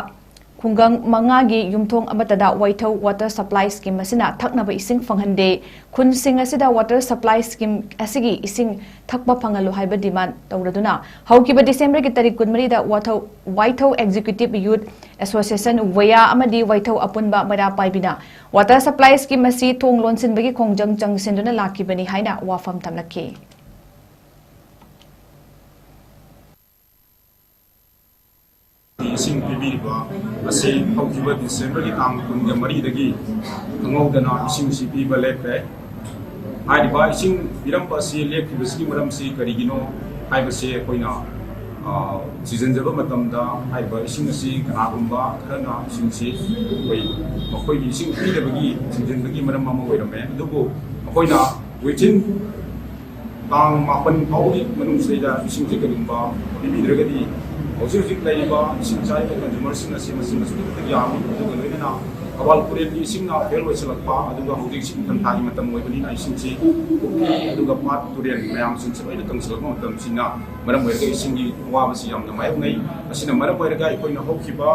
ꯈꯨꯡꯒꯪ ꯃꯉꯥꯒꯤ ꯌꯨꯝꯊꯣꯡ ꯑꯃꯠꯇꯗ ꯋꯥꯏꯊꯧ ꯋꯥꯇꯔ ꯁꯄ꯭ꯂꯥꯏ ꯁ꯭ꯀꯤꯝ ꯑꯁꯤꯅ ꯊꯛꯅꯕ ꯏꯁꯤꯡ ꯐꯪꯍꯟꯗꯦ꯫ ꯈꯨꯟꯁꯤꯡ ꯑꯁꯤꯗ ꯋꯥꯇꯔ ꯁꯄ꯭ꯂꯥꯏ ꯁ꯭ꯀꯤꯝ ꯑꯁꯤꯒꯤ ꯏꯁꯤꯡ ꯊꯛꯄ ꯐꯪꯍꯜꯂꯨ ꯍꯥꯏꯕ ꯗꯤꯃꯥꯟ ꯇꯧꯔꯗꯨꯅ ꯍꯧꯈꯤꯕ ꯗꯤꯁꯦꯝꯕꯔꯒꯤ ꯇꯥꯔꯤꯛ ꯀꯨꯟꯃꯔꯤꯗ ꯋꯥꯊꯧ-, ꯋꯥꯏꯊꯧ ꯑꯦꯛꯖꯤꯀ꯭ꯌꯨꯇꯤꯚ ꯌꯨꯊ ꯑꯦꯁꯣꯁꯤꯌꯦꯁꯟ, ꯋꯌꯥ, ꯑꯃꯗꯤ ꯋꯥꯏꯊꯧ ꯑꯄꯨꯟꯕ ꯃꯩꯔꯥ ꯄꯥꯏꯕꯤꯅ ꯋꯥꯇꯔ ꯁꯄ꯭ꯂꯥꯏ ꯁ꯭ꯀꯤꯝ ꯑꯁꯤ ꯊꯣꯡ ꯂꯣꯟꯁꯤꯟꯕꯒꯤ ꯈꯣꯡꯖꯪ ꯆꯪꯁꯤꯟꯗꯨꯅ ꯂꯥꯛꯈꯤꯕꯅꯤ ꯍꯥꯏꯅ ꯋꯥꯐꯝ ꯊꯝꯂꯛꯈꯤ꯫ ꯏꯁꯤꯡ ꯄꯤꯕꯤꯔꯤꯕ ꯑꯁꯤ ꯍꯧꯈꯤꯕ ꯗꯤꯁꯦꯝꯕꯔꯒꯤ ꯇꯥꯡ ꯀꯨꯟꯒ ꯃꯔꯤꯗꯒꯤ ꯈꯪꯍꯧꯗꯅ ꯏꯁꯤꯡꯁꯤ ꯄꯤꯕ ꯂꯦꯞꯈ꯭ꯔꯦ꯫ ꯍꯥꯏꯔꯤꯕ ꯏꯁꯤꯡ ꯄꯤꯔꯝꯕ ꯑꯁꯤ ꯂꯦꯞꯈꯤꯕꯁꯤꯒꯤ ꯃꯔꯝꯁꯤ ꯀꯔꯤꯒꯤꯅꯣ ꯍꯥꯏꯕꯁꯤ ꯑꯩꯈꯣꯏꯅ, ꯑ, ꯊꯤꯖꯤꯟꯖꯕ ꯃꯇꯝꯗ ꯍꯥꯏꯔꯤꯕ ꯏꯁꯤꯡ ꯑꯁꯤ ꯀꯅꯥꯒꯨꯝꯕ ꯈꯔꯅ ꯏꯁꯤꯡꯁꯤ ꯑꯩꯈꯣꯏ ꯃꯈꯣꯏꯒꯤ ꯏꯁꯤꯡ ꯄꯤꯗꯕꯒꯤ ꯊꯤꯡꯖꯤꯟꯕꯒꯤ ꯃꯔꯝ ꯑꯃ ꯑꯣꯏꯔꯝꯃꯦ꯫ ꯑꯗꯨꯕꯨ ꯑꯩꯈꯣꯏꯅ within ꯇꯥꯡ ꯃꯥꯄꯟ ꯐꯥꯎꯕꯒꯤ ꯃꯅꯨꯡꯁꯤꯗꯩꯗ ꯏꯁꯤꯡꯁꯤ ꯀꯔꯤꯒꯨꯝꯕ ꯄꯤꯕꯤꯗ꯭ꯔꯒꯗꯤ ꯍꯧꯖꯤꯛ ꯍꯧꯖꯤꯛ ꯂꯩꯔꯤꯕ ꯏꯁꯤꯡ ꯆꯥꯏꯔꯤꯕ ꯀꯟꯖꯨꯃꯔꯁꯤꯡ ꯑꯁꯤ ꯃꯁꯤꯡ ꯑꯁꯨꯛꯀꯤ ꯃꯇꯤꯛ ꯌꯥꯝꯃꯤ꯫ ꯑꯗꯨꯒ ꯂꯣꯏꯅꯅ ꯊꯧꯕꯥꯜ ꯇꯨꯔꯦꯜꯒꯤ ꯏꯁꯤꯡꯅ ꯐꯦꯜ ꯑꯣꯏꯁꯤꯜꯂꯛꯄ, ꯑꯗꯨꯒ ꯍꯧꯖꯤꯛ ꯏꯁꯤꯡ ꯅꯤꯡꯊꯝꯊꯥꯒꯤ ꯃꯇꯝ ꯑꯣꯏꯕꯅꯤꯅ ꯏꯁꯤꯡꯁꯤ ꯄꯨꯈ꯭ꯔꯤ ꯑꯗꯨꯒ ꯄꯥꯠ ꯇꯨꯔꯦꯜ ꯃꯌꯥꯝꯁꯤꯡꯁꯤ ꯂꯣꯏꯅ ꯀꯪꯁꯤꯜꯂꯛꯄ ꯃꯇꯝꯁꯤꯅ ꯃꯔꯝ ꯑꯣꯏꯔꯒ ꯏꯁꯤꯡꯒꯤ ꯑꯋꯥꯕꯁꯤ ꯌꯥꯝꯅ ꯃꯥꯌꯣꯛꯅꯩ꯫ ꯑꯁꯤꯅ ꯃꯔꯝ ꯑꯣꯏꯔꯒ ꯑꯩꯈꯣꯏꯅ ꯍꯧꯈꯤꯕ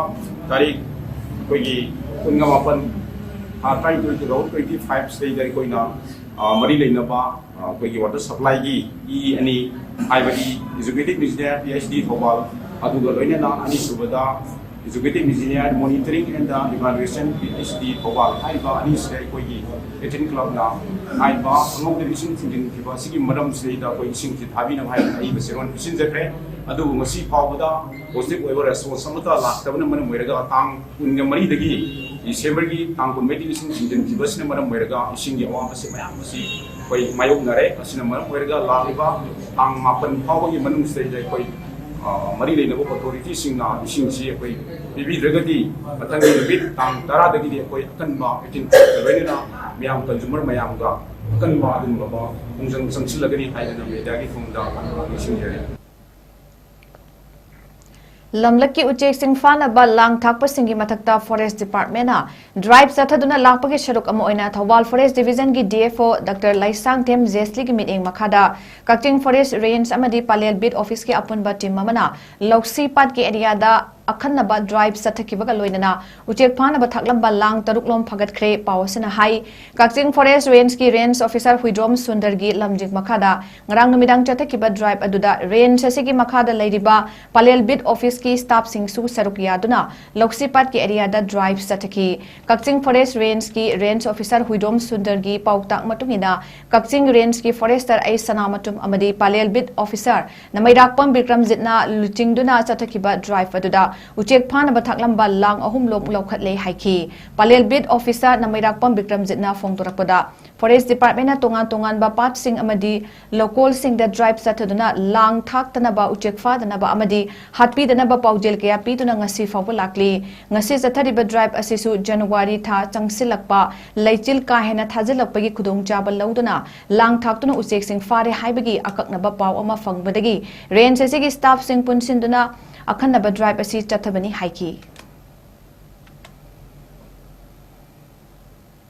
ꯇꯥꯔꯤꯛ ꯑꯩꯈꯣꯏꯒꯤ ꯀꯨꯟꯒ ꯃꯥꯄꯟ ꯊꯥ ꯇꯔꯥꯅꯤꯊꯣꯏ, two thousand twenty five ꯁꯤꯗꯩꯗ ꯑꯩꯈꯣꯏꯅ, ꯑ, ꯃꯔꯤ ꯂꯩꯅꯕ, ꯑ, ꯑꯩꯈꯣꯏꯒꯤ water supply ꯒꯤ ꯏ ꯑꯅꯤ, ꯍꯥꯏꯕꯗꯤ Executive Engineer, P H D Thoubal, ꯑꯗꯨꯒ ꯂꯣꯏꯅꯅ ꯑꯅꯤꯁꯨꯕꯗ Executive Engineer, Monitoring and Evaluation, P H D Thoubal ꯍꯥꯏꯔꯤꯕ ꯑꯅꯤꯁꯤꯗ ꯑꯩꯈꯣꯏꯒꯤ eighteen club ꯅ ꯍꯥꯏꯔꯤꯕ ꯑꯉꯧꯕ ꯏꯁꯤꯡ ꯆꯤꯡꯁꯤꯟꯈꯤꯕ ꯑꯁꯤꯒꯤ ꯃꯔꯝꯁꯤꯗꯩꯗ ꯑꯩꯈꯣꯏ ꯏꯁꯤꯡꯁꯤ ꯊꯥꯕꯤꯅꯕ ꯍꯥꯏꯅ ꯑꯏꯕ ꯆꯦꯔꯣꯜ ꯄꯤꯁꯤꯟꯖꯈ꯭ꯔꯦ꯫ ꯑꯗꯨꯕꯨ ꯉꯁꯤ ꯐꯥꯎꯕꯗ positive ꯑꯣꯏꯕ response ꯑꯃꯠꯇ ꯂꯥꯛꯇꯕꯅ ꯃꯔꯝ ꯑꯣꯏꯔꯒ ꯇꯥꯡ ꯀꯨꯟꯒ ꯃꯔꯤꯗꯒꯤ, December ꯒꯤ ꯇꯥꯡ ꯀꯨꯟꯃꯔꯤꯗꯒꯤ ꯏꯁꯤꯡ ꯆꯤꯡꯁꯤꯟꯈꯤꯕꯁꯤꯅ ꯃꯔꯝ ꯑꯣꯏꯔꯒ ꯏꯁꯤꯡꯒꯤ ꯑꯋꯥꯕꯁꯤ ꯃꯌꯥꯝ ꯑꯁꯤ ꯑꯩꯈꯣꯏ ꯃꯥꯌꯣꯛꯅꯔꯦ꯫ ꯑꯁꯤꯅ ꯃꯔꯝ ꯑꯣꯏꯔꯒ ꯂꯥꯛꯂꯤꯕ ꯇꯥꯡ ꯃꯥꯄꯟ ꯐꯥꯎꯕꯒꯤ ꯃꯅꯨꯡꯁꯤꯗꯩꯗ ꯑꯩꯈꯣꯏ, ꯑ, ꯃꯔꯤ ꯂꯩꯅꯕ authority ꯁꯤꯡꯅ ꯏꯁꯤꯡꯁꯤ ꯑꯩꯈꯣꯏ ꯄꯤꯕꯤꯗ꯭ꯔꯒꯗꯤ ꯃꯊꯪꯒꯤ ꯅꯨꯃꯤꯠ ꯇꯥꯡ ꯇꯔꯥꯗꯒꯤꯗꯤ ꯑꯩꯈꯣꯏ ꯑꯀꯟꯕ eighteen club ꯀ ꯂꯣꯏꯅꯅ ꯃꯌꯥꯝ consumer ꯃꯌꯥꯝꯒ ꯑꯀꯟꯕ ꯑꯗꯨꯒꯨꯝꯂꯕ ꯈꯣꯡꯖꯪ ꯆꯪꯁꯤꯜꯂꯒꯅꯤ ꯍꯥꯏꯗꯅ media ꯒꯤ ꯊꯣꯡꯗ ꯅꯤꯡꯁꯤꯡꯖꯔꯤ꯫ ꯂꯝꯂꯛꯀꯤ ꯎꯆꯦꯛꯁꯤꯡ ꯐꯥꯅꯕ ꯂꯥꯡ ꯊꯥꯛꯄꯁꯤꯡꯒꯤ ꯃꯊꯛꯇ Forest Department ꯅ drive ꯆꯠꯊꯗꯨꯅ ꯂꯥꯛꯄꯒꯤ ꯁꯔꯨꯛ ꯑꯃ ꯑꯣꯏꯅ ꯊꯧꯕꯥꯜ Forest Division ꯒꯤ D F O Doctor Leishangthem ꯖꯦꯁꯂꯤꯒꯤ ꯃꯤꯠꯌꯦꯡ ꯃꯈꯥꯗ ꯀꯛꯆꯤꯡ Forest Range ꯑꯃꯗꯤ ꯄꯂꯦꯜ Beat Office ꯀꯤ ꯑꯄꯨꯟꯕ team ꯑꯃꯅ ꯂꯧꯁꯤ ꯄꯥꯠꯀꯤ area ꯗ ꯑꯈꯟꯅꯕ drive ꯆꯠꯊꯈꯤꯕꯒ ꯂꯣꯏꯅꯅ ꯎꯆꯦꯛ ꯐꯥꯅꯕ ꯊꯥꯛꯂꯝꯕ ꯂꯥꯡ ꯇꯔꯨꯛꯂꯣꯝ ꯐꯒꯠꯈ꯭ꯔꯦ꯫ ꯄꯥꯎ ꯑꯁꯤꯅ ꯍꯥꯏ, ꯀꯛꯆꯤꯡ Forest Range ꯀꯤ Range Officer ꯍꯨꯏꯗ꯭ꯔꯣꯝ ꯁꯨꯟꯗꯔꯒꯤ ꯂꯝꯖꯤꯡ ꯃꯈꯥꯗ ꯉꯔꯥꯡ ꯅꯨꯃꯤꯗꯥꯡ ꯆꯠꯊꯈꯤꯕ drive ꯑꯗꯨꯗ range ꯑꯁꯤꯒꯤ ꯃꯈꯥꯗ ꯂꯩꯔꯤꯕ ꯄꯂꯦꯜ Beat Office ꯀꯤ staff ꯁꯤꯡꯁꯨ ꯁꯔꯨꯛ ꯌꯥꯗꯨꯅ ꯂꯧꯁꯤ ꯄꯥꯠꯀꯤ area ꯗ drive ꯆꯠꯊꯈꯤ꯫ ꯀꯛꯆꯤꯡ Forest Range ꯀꯤ Range Officer ꯍꯨꯏꯗ꯭ꯔꯣꯝ ꯁꯨꯟꯗꯔꯒꯤ ꯄꯥꯎꯇꯥꯛ ꯃꯇꯨꯡ ꯏꯟꯅ ꯀꯛꯆꯤꯡ Range ꯀꯤ Forester ꯑꯩ ꯁꯅꯥꯃꯇꯨꯝ ꯑꯃꯗꯤ ꯄꯂꯦꯜ Beat Officer ꯅꯃꯩꯔꯥꯛꯄꯝ ꯕꯤꯀ꯭ꯔꯝꯖꯤꯠꯅ ꯂꯨꯆꯤꯡꯗꯨꯅ ꯆꯠꯊꯈꯤꯕ drive ꯑꯗꯨꯗ ꯎꯆꯦꯛ ꯐꯥꯅꯕ ꯊꯥꯛꯂꯝꯕ ꯂꯥꯡ ꯑꯍꯨꯝ ꯂꯣꯝ ꯂꯧꯈꯠꯂꯦ ꯍꯥꯏꯈꯤ꯫ Pallel Beat Officer ꯅꯃꯩꯔꯥꯛꯄꯝ ꯕꯤꯀ꯭ꯔꯝꯖꯤꯠꯅ ꯐꯣꯡꯗꯣꯔꯛꯄꯗ, Forest Department ꯅ ꯇꯣꯉꯥꯟ ꯇꯣꯉꯥꯟꯕ ꯄꯥꯠꯁꯤꯡ ꯑꯃꯗꯤ ꯂꯧꯀꯣꯜꯁꯤꯡꯗ drive ꯆꯠꯊꯗꯨꯅ ꯂꯥꯡ ꯊꯥꯛꯇꯅꯕ, ꯎꯆꯦꯛ ꯐꯥꯗꯅꯕ ꯑꯃꯗꯤ ꯍꯥꯠꯄꯤꯗꯅꯕ ꯄꯥꯎꯖꯦꯜ ꯀꯌꯥ ꯄꯤꯗꯨꯅ ꯉꯁꯤ ꯐꯥꯎꯕ ꯂꯥꯛꯂꯤ꯫ ꯉꯁꯤ ꯆꯠꯊꯔꯤꯕ drive ꯑꯁꯤꯁꯨ January ꯊꯥ ꯆꯪꯁꯤꯜꯂꯛꯄ, ꯂꯩꯆꯤꯜ ꯀꯥ ꯍꯦꯟꯅ ꯊꯥꯖꯤꯜꯂꯛꯄꯒꯤ ꯈꯨꯗꯣꯡꯆꯥꯕ ꯂꯧꯗꯨꯅ ꯂꯥꯡ ꯊꯥꯛꯇꯨꯅ ꯎꯆꯦꯛꯁꯤꯡ ꯐꯥꯔꯦ ꯍꯥꯏꯕꯒꯤ ꯑꯀꯛꯅꯕ ꯄꯥꯎ ꯑꯃ ꯐꯪꯕꯗꯒꯤ range ꯑꯁꯤꯒꯤ staff ꯁꯤꯡ ꯄꯨꯟꯁꯤꯟꯗꯨꯅ ꯑꯈꯟꯅꯕ drive ꯑꯁꯤ ꯆꯠꯊꯕꯅꯤ ꯍꯥꯏꯈꯤ꯫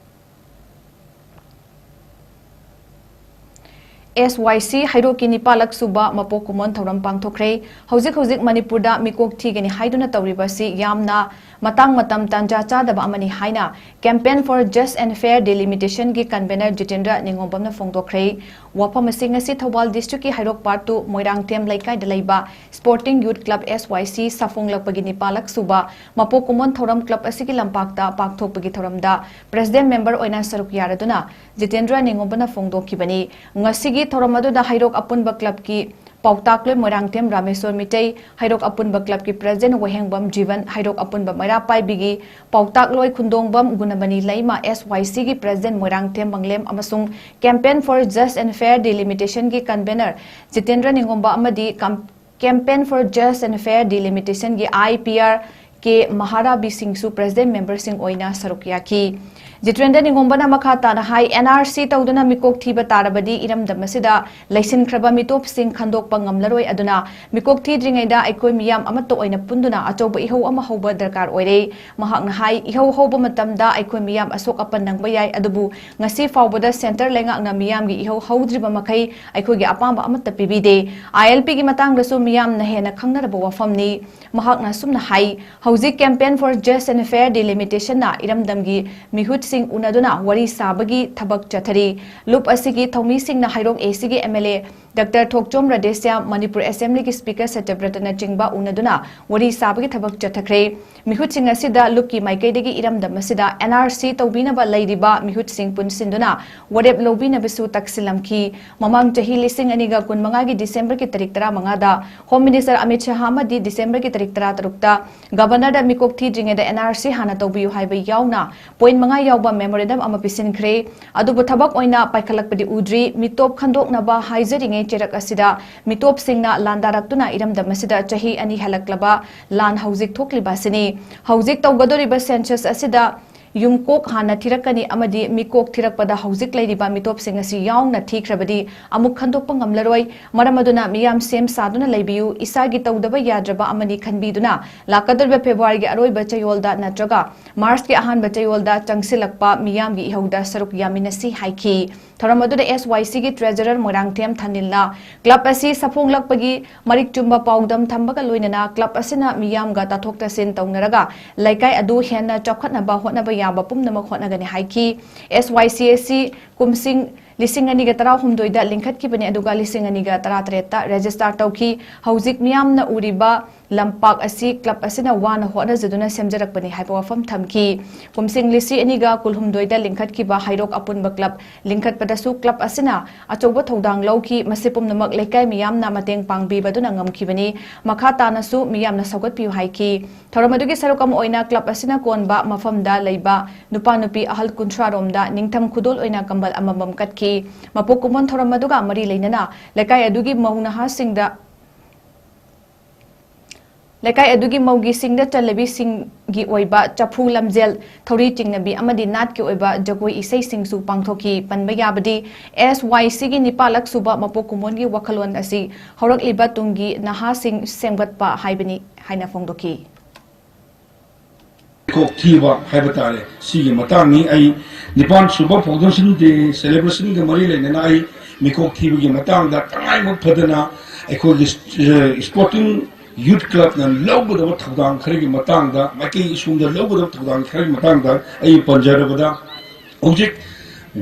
ꯑꯦꯁ ꯋꯥꯏ ꯁꯤ ꯍꯩꯔꯣꯛꯀꯤ ꯅꯤꯄꯥꯜꯂꯛ ꯁꯨꯕ ꯃꯄꯣꯛ ꯀꯨꯝꯑꯣꯟ ꯊꯧꯔꯝ ꯄꯥꯡꯊꯣꯛꯈ꯭ꯔꯦ꯫ ꯍꯧꯖꯤꯛ ꯍꯧꯖꯤꯛ ꯃꯅꯤꯄꯨꯔꯗ ꯃꯤꯀꯣꯛ ꯊꯤꯒꯅꯤ ꯍꯥꯏꯗꯨꯅ ꯇꯧꯔꯤꯕ ꯑꯁꯤ ꯌꯥꯝꯅ ꯃꯇꯥꯡ ꯃꯇꯝ ꯇꯥꯟꯖꯥ ꯆꯥꯗꯕ ꯑꯃꯅꯤ ꯍꯥꯏꯅ Campaign for Just and Fair Delimitation ꯒꯤ convener ꯖꯤꯇꯦꯟꯗ꯭ꯔ ꯅꯤꯉꯣꯝꯕꯝꯅ ꯐꯣꯡꯗꯣꯛꯈ꯭ꯔꯦ꯫ ꯋꯥꯐꯝ ꯑꯁꯤ ꯉꯁꯤ ꯊꯧꯕꯥꯜ district ꯀꯤ ꯍꯩꯔꯣꯛ part two ꯃꯣꯏꯔꯥꯡꯊꯦꯝ ꯂꯩꯀꯥꯏꯗ ꯂꯩꯕ Sporting Youth Club, S Y C, ꯁꯥꯐꯣꯡꯂꯛꯄꯒꯤ ꯅꯤꯄꯥꯜꯂꯛ ꯁꯨꯕ ꯃꯄꯣꯛ ꯀꯨꯝꯑꯣꯟ ꯊꯧꯔꯝ club ꯑꯁꯤꯒꯤ ꯂꯝꯄꯥꯛꯇ ꯄꯥꯡꯊꯣꯛꯄꯒꯤ ꯊꯧꯔꯝꯗ president member ꯑꯣꯏꯅ ꯁꯔꯨꯛ ꯌꯥꯔꯗꯨꯅ ꯖꯤꯇꯦꯟꯗ꯭ꯔ ꯅꯤꯉꯣꯝꯕꯅ ꯐꯣꯡꯗꯣꯛꯈꯤꯕꯅꯤ꯫ ꯉꯁꯤꯒꯤ ꯊꯧꯔꯝ ꯑꯗꯨꯗ ꯍꯩꯔꯣꯛ ꯑꯄꯨꯟꯕ club ꯀꯤ ꯄꯥꯎꯇꯥꯛꯂꯣꯏ ꯃꯣꯏꯔꯥꯡꯊꯦꯝ ꯔꯥꯃꯦꯁꯣꯔ ꯃꯤꯇꯩ, ꯍꯩꯔꯣꯛ ꯑꯄꯨꯟꯕ club ꯀꯤ president ꯋꯥꯍꯦꯡꯕꯝ ꯖꯤꯕꯟ, ꯍꯩꯔꯣꯛ ꯑꯄꯨꯟꯕ ꯃꯩꯔꯥ ꯄꯥꯏꯕꯤꯒꯤ ꯄꯥꯎꯇꯥꯛꯂꯣꯏ ꯈꯨꯟꯗꯣꯡꯕꯝ ꯒꯨꯅꯃꯅꯤ ꯂꯩꯃ, S Y C ꯒꯤ president ꯃꯣꯏꯔꯥꯡꯊꯦꯝ ꯃꯪꯂꯦꯝ ꯑꯃꯁꯨꯡ Campaign for Just and Fair Delimitation ꯒꯤ convener ꯖꯤꯇꯦꯟꯗ꯭ꯔ ꯅꯤꯉꯣꯝꯕ ꯑꯃꯗꯤ com-, Campaign for Just and Fair Delimitation ꯒꯤ I P R ꯀꯦ ꯃꯍꯥꯔꯥꯕꯤ ꯁꯤꯡꯁꯨ president member ꯁꯤꯡ ꯑꯣꯏꯅ ꯁꯔꯨꯛ ꯌꯥꯈꯤ꯫ ꯖꯤꯇꯦꯟꯗ꯭ꯔ ꯅꯤꯉꯣꯝꯕꯅ ꯃꯈꯥ ꯇꯥꯅ ꯍꯥꯏ, N R C ꯇꯧꯗꯨꯅ ꯃꯤꯀꯣꯛ ꯊꯤꯕ ꯇꯥꯔꯕꯗꯤ ꯏꯔꯝꯗꯝ ꯑꯁꯤꯗ ꯂꯩꯁꯤꯟꯈ꯭ꯔꯕ ꯃꯤꯇꯣꯞꯁꯤꯡ ꯈꯟꯗꯣꯛꯄ ꯉꯝꯂꯔꯣꯏ, ꯑꯗꯨꯅ ꯃꯤꯀꯣꯛ ꯊꯤꯗ꯭ꯔꯤꯉꯩꯗ ꯑꯩꯈꯣꯏ ꯃꯤꯌꯥꯝ ꯑꯃꯠꯇ ꯑꯣꯏꯅ ꯄꯨꯟꯗꯨꯅ ꯑꯆꯧꯕ ꯏꯍꯧ ꯑꯃ ꯍꯧꯕ ꯗꯔꯀꯥꯔ ꯑꯣꯏꯔꯦ꯫ ꯃꯍꯥꯛꯅ ꯍꯥꯏ, ꯏꯍꯧ ꯍꯧꯕ ꯃꯇꯝꯗ ꯑꯩꯈꯣꯏ ꯃꯤꯌꯥꯝ ꯑꯁꯣꯛ ꯑꯄꯟ ꯅꯪꯕ ꯌꯥꯏ, ꯑꯗꯨꯕꯨ ꯉꯁꯤ ꯐꯥꯎꯕꯗ centre ꯂꯩꯉꯥꯛꯅ ꯃꯤꯌꯥꯝꯒꯤ ꯏꯍꯧ ꯍꯧꯗ꯭ꯔꯤꯕ ꯃꯈꯩ ꯑꯩꯈꯣꯏꯒꯤ ꯑꯄꯥꯝꯕ ꯑꯃꯠꯇ ꯄꯤꯕꯤꯗꯦ꯫ I L P ꯒꯤ ꯃꯇꯥꯡꯗꯁꯨ ꯃꯤꯌꯥꯝꯅ ꯍꯦꯟꯅ ꯈꯪꯅꯔꯕ ꯋꯥꯐꯝꯅꯤ꯫ ꯃꯍꯥꯛꯅ ꯑꯁꯨꯝꯅ ꯍꯥꯏ, ꯍꯧꯖꯤꯛ Campaign for Just and Fair Delimitation ꯅ ꯏꯔꯝꯗꯝꯒꯤ ꯃꯤꯍꯨꯠꯁꯤꯡ ꯎꯅꯗꯨꯅ ꯋꯥꯔꯤ ꯁꯥꯕꯒꯤ ꯊꯕꯛ ꯆꯠꯊꯔꯤ꯫ ꯂꯨꯞ ꯑꯁꯤꯒꯤ ꯊꯧꯃꯤꯁꯤꯡꯅ ꯍꯩꯔꯣꯛ A C ꯒꯤ M L A Doctor Thokchom Radheshyam, Manipur Assembly ꯒꯤ Speaker ꯁꯇ꯭ꯌꯕ꯭ꯔꯇꯅꯆꯤꯡꯕ ꯎꯅꯗꯨꯅ ꯋꯥꯔꯤ ꯁꯥꯕꯒꯤ ꯊꯕꯛ ꯆꯠꯊꯈ꯭ꯔꯦ꯫ ꯃꯤꯍꯨꯠꯁꯤꯡ ꯑꯁꯤꯗ ꯂꯨꯞꯀꯤ ꯃꯥꯏꯀꯩꯗꯒꯤ ꯏꯔꯝꯗꯝ ꯑꯁꯤꯗ N R C ꯇꯧꯕꯤꯅꯕ ꯂꯩꯔꯤꯕ ꯃꯤꯍꯨꯠꯁꯤꯡ ꯄꯨꯟꯁꯤꯟꯗꯨꯅ ꯋꯥꯔꯦꯞ ꯂꯧꯕꯤꯅꯕꯁꯨ ꯇꯛꯁꯤꯜꯂꯝꯈꯤ꯫ ꯃꯃꯥꯡ ꯆꯍꯤ ꯂꯤꯁꯤꯡ ꯑꯅꯤꯒ ꯀꯨꯟꯃꯉꯥꯒꯤ December ꯒꯤ ꯇꯥꯔꯤꯛ ꯇꯔꯥꯃꯉꯥꯗ Home Minister ꯑꯃꯤꯠ ꯁꯍꯥ ꯑꯃꯗꯤ December ꯒꯤ ꯇꯥꯔꯤꯛ ꯇꯔꯥꯇꯔꯨꯛꯇ Governor ꯗ ꯃꯤꯀꯣꯛ ꯊꯤꯗ꯭ꯔꯤꯉꯩꯗ N R C ꯍꯥꯟꯅ ꯇꯧꯕꯤꯌꯨ ꯍꯥꯏꯕ ꯌꯥꯎꯅ point ꯃꯉꯥ ꯌꯥꯎꯕ memorandum ꯑꯃ ꯄꯤꯁꯤꯟꯈ꯭ꯔꯦ꯫ ꯑꯗꯨꯕꯨ ꯊꯕꯛ ꯑꯣꯏꯅ ꯄꯥꯏꯈꯠꯂꯛꯄꯗꯤ ꯎꯗ꯭ꯔꯤ꯫ ꯃꯤꯇꯣꯞ ꯈꯟꯗꯣꯛꯅꯕ ꯍꯥꯏꯖꯔꯤꯉꯩ ꯆꯩꯔꯛ ꯑꯁꯤꯗ ꯃꯤꯇꯣꯞꯁꯤꯡꯅ ꯂꯥꯟꯗꯥꯔꯛꯇꯨꯅ ꯏꯔꯝꯗꯝ ꯑꯁꯤꯗ ꯆꯍꯤ ꯑꯅꯤ ꯍꯦꯜꯂꯛꯂꯕ ꯂꯥꯟ ꯍꯧꯖꯤꯛ ꯊꯣꯛꯂꯤꯕ ꯑꯁꯤꯅꯤ꯫ ꯍꯧꯖꯤꯛ ꯇꯧꯒꯗꯧꯔꯤꯕ census ꯑꯁꯤꯗ ꯌꯨꯝꯀꯣꯛ ꯍꯥꯟꯅ ꯊꯤꯔꯛꯀꯅꯤ ꯑꯃꯗꯤ ꯃꯤꯀꯣꯛ ꯊꯤꯔꯛꯄꯗ ꯍꯧꯖꯤꯛ ꯂꯩꯔꯤꯕ ꯃꯤꯇꯣꯞꯁꯤꯡ ꯑꯁꯤ ꯌꯥꯎꯅ ꯊꯤꯈ꯭ꯔꯕꯗꯤ ꯑꯃꯨꯛ ꯈꯟꯗꯣꯛꯄ ꯉꯝꯂꯔꯣꯏ꯫ ꯃꯔꯝ ꯑꯗꯨꯅ ꯃꯤꯌꯥꯝ ꯁꯦꯝ ꯁꯥꯗꯨꯅ ꯂꯩꯕꯤꯌꯨ꯫ ꯏꯁꯥꯒꯤ ꯇꯧꯗꯕ ꯌꯥꯗ꯭ꯔꯕ ꯑꯃꯅꯤ ꯈꯟꯕꯤꯗꯨꯅ ꯂꯥꯛꯀꯗꯧꯔꯤꯕ February ꯒꯤ ꯑꯔꯣꯏꯕ ꯆꯌꯣꯜꯗ ꯅꯠꯇ꯭ꯔꯒ March ꯀꯤ ꯑꯍꯥꯟꯕ ꯆꯌꯣꯜꯗ ꯆꯪꯁꯤꯜꯂꯛꯄ ꯃꯤꯌꯥꯝꯒꯤ ꯏꯍꯧꯗ ꯁꯔꯨꯛ ꯌꯥꯃꯤꯟꯅꯁꯤ ꯍꯥꯏꯈꯤ꯫ ꯊꯧꯔꯝ ꯑꯗꯨꯗ ꯑꯦꯁ ꯋꯥꯏ ꯁꯤꯒꯤ ꯇ꯭ꯔꯦꯖꯔꯔ ꯃꯣꯏꯔꯥꯡꯊꯦꯝ ꯊꯥꯅꯤꯜꯅ ꯀ꯭ꯂꯕ ꯑꯁꯤ ꯁꯥꯐꯣꯡꯂꯛꯄꯒꯤ ꯃꯔꯤꯛ ꯆꯨꯝꯕ ꯄꯥꯎꯗꯝ ꯊꯝꯕꯒ ꯂꯣꯏꯅꯅ ꯀ꯭ꯂꯕ ꯑꯁꯤꯅ ꯃꯤꯌꯥꯝꯒ ꯇꯥꯊꯣꯛ ꯇꯥꯁꯤꯟ ꯇꯧꯅꯔꯒ ꯂꯩꯀꯥꯏ ꯑꯗꯨ ꯍꯦꯟꯅ ꯆꯥꯎꯈꯠꯅꯕ ꯍꯣꯠꯅꯕ ꯌꯥꯕ ꯄꯨꯝꯅꯃꯛ ꯍꯣꯠꯅꯒꯅꯤ ꯍꯥꯏꯈꯤ꯫ ꯑꯦꯁ ꯋꯥꯏ ꯁꯤ ꯑꯁꯤ ꯀꯨꯝꯁꯤꯡ ꯂꯤꯁꯤꯡ ꯑꯅꯤꯒ ꯇꯔꯥꯍꯨꯝꯗꯣꯏꯗ ꯂꯤꯡꯈꯠꯈꯤꯕꯅꯤ, ꯑꯗꯨꯒ ꯂꯤꯁꯤꯡ ꯑꯅꯤꯒ ꯇꯔꯥꯇꯔꯦꯠꯇ ꯔꯦꯖꯤꯁꯇꯥꯔ ꯇꯧꯈꯤ꯫ ꯍꯧꯖꯤꯛ ꯃꯤꯌꯥꯝꯅ ꯎꯔꯤꯕ ꯂꯝꯄꯥꯛ ꯑꯁꯤ ꯀ꯭ꯂꯕ ꯑꯁꯤꯅ ꯋꯥꯅ ꯍꯣꯠꯅꯖꯗꯨꯅ ꯁꯦꯝꯖꯔꯛꯄꯅꯤ ꯍꯥꯏꯕ ꯋꯥꯐꯝ ꯊꯝꯈꯤ꯫ ꯀꯨꯝꯁꯤꯡ ꯂꯤꯁꯤꯡ ꯑꯅꯤꯒ ꯀꯨꯟꯍꯨꯝꯗꯣꯏꯗ ꯂꯤꯡꯈꯠꯈꯤꯕ ꯍꯩꯔꯣꯛ ꯑꯄꯨꯟꯕ ꯀ꯭ꯂꯕ ꯂꯤꯡꯈꯠꯄꯗꯁꯨ ꯀ꯭ꯂꯕ ꯑꯁꯤꯅ ꯑꯆꯧꯕ ꯊꯧꯗꯥꯡ ꯂꯧꯈꯤ꯫ ꯃꯁꯤ ꯄꯨꯝꯅꯃꯛ ꯂꯩꯀꯥꯏ ꯃꯤꯌꯥꯝꯅ ꯃꯇꯦꯡ ꯄꯥꯡꯕꯤꯕꯗꯨꯅ ꯉꯝꯈꯤꯕꯅꯤ꯫ ꯃꯈꯥ ꯇꯥꯅꯁꯨ ꯃꯤꯌꯥꯝꯅ ꯁꯧꯒꯠꯄꯤꯌꯨ ꯍꯥꯏꯈꯤ꯫ ꯊꯧꯔꯝ ꯑꯗꯨꯒꯤ ꯁꯔꯨꯛ ꯑꯃ ꯑꯣꯏꯅ ꯀ꯭ꯂꯕ ꯑꯁꯤꯅ ꯀꯣꯟꯕ ꯃꯐꯝꯗ ꯂꯩꯕ ꯅꯨꯄꯥ ꯅꯨꯄꯤ ꯑꯍꯜ ꯀꯨꯟꯊ꯭ꯔꯥ ꯔꯣꯝꯗ ꯅꯤꯡꯊꯝ ꯈꯨꯗꯣꯜ ꯑꯣꯏꯅ ꯀꯝꯕꯜ ꯑꯃꯃꯝ ꯀꯠꯈꯤ꯫ ꯃꯄꯣꯛ ꯀꯨꯝꯑꯣꯟ ꯊꯧꯔꯝ ꯑꯗꯨꯒ ꯃꯔꯤ ꯂꯩꯅꯅ ꯂꯩꯀꯥꯏ ꯑꯗꯨꯒꯤ ꯃꯧ ꯅꯍꯥꯁꯤꯡꯗ ꯂꯩꯀꯥꯏ ꯑꯗꯨꯒꯤ ꯃꯧꯒꯤꯁꯤꯡꯗ ꯆꯠꯅꯕꯤꯁꯤꯡꯒꯤ ꯑꯣꯏꯕ ꯆꯐꯨ ꯂꯝꯖꯦꯜ, ꯊꯧꯔꯤ ꯆꯤꯡꯅꯕꯤ ꯑꯃꯗꯤ ꯅꯥꯠꯀꯤ ꯑꯣꯏꯕ ꯖꯒꯣꯏ ꯏꯁꯩꯁꯤꯡꯁꯨ ꯄꯥꯡꯊꯣꯛꯈꯤ꯫ ꯄꯟꯕ ꯌꯥꯕꯗꯤ, ꯑꯦꯁ ꯋꯥꯏ ꯁꯤꯒꯤ ꯅꯤꯄꯥꯜꯂꯛ ꯁꯨꯕ ꯃꯄꯣꯛ ꯀꯨꯝꯑꯣꯟꯒꯤ ꯋꯥꯈꯜꯂꯣꯟ ꯑꯁꯤ ꯍꯧꯔꯛꯂꯤꯕ ꯇꯨꯡꯒꯤ ꯅꯍꯥꯁꯤꯡ ꯁꯦꯝꯒꯠꯄ ꯍꯥꯏꯕꯅꯤ ꯍꯥꯏꯅ ꯐꯣꯡꯗꯣꯛꯈꯤ꯫ ꯃꯤꯀꯣꯛ ꯊꯤꯕ ꯍꯥꯏꯕ ꯇꯥꯔꯦ, ꯁꯤꯒꯤ ꯃꯇꯥꯡꯅꯤ꯫ ꯑꯩ ꯅꯤꯄꯥꯟ ꯁꯨꯕ Foundation Day celebration ꯒ ꯃꯔꯤ ꯂꯩꯅꯅ ꯑꯩ ꯃꯤꯀꯣꯛ ꯊꯤꯕꯒꯤ ꯃꯇꯥꯡꯗ ꯇꯉꯥꯏꯐ ꯐꯗꯅ ꯑꯩꯈꯣꯏꯒꯤ, ꯑ, Sporting Youth Club ꯅ ꯂꯧꯒꯗꯕ ꯊꯧꯗꯥꯡ ꯈꯔꯒꯤ ꯃꯇꯥꯡꯗ, ꯃꯥꯏꯀꯩ ꯁꯣꯝꯗ ꯂꯧꯒꯗꯕ ꯊꯧꯗꯥꯡ ꯈꯔꯒꯤ ꯃꯇꯥꯡꯗ ꯑꯩ ꯄꯟꯖꯔꯕꯗ, ꯍꯧꯖꯤꯛ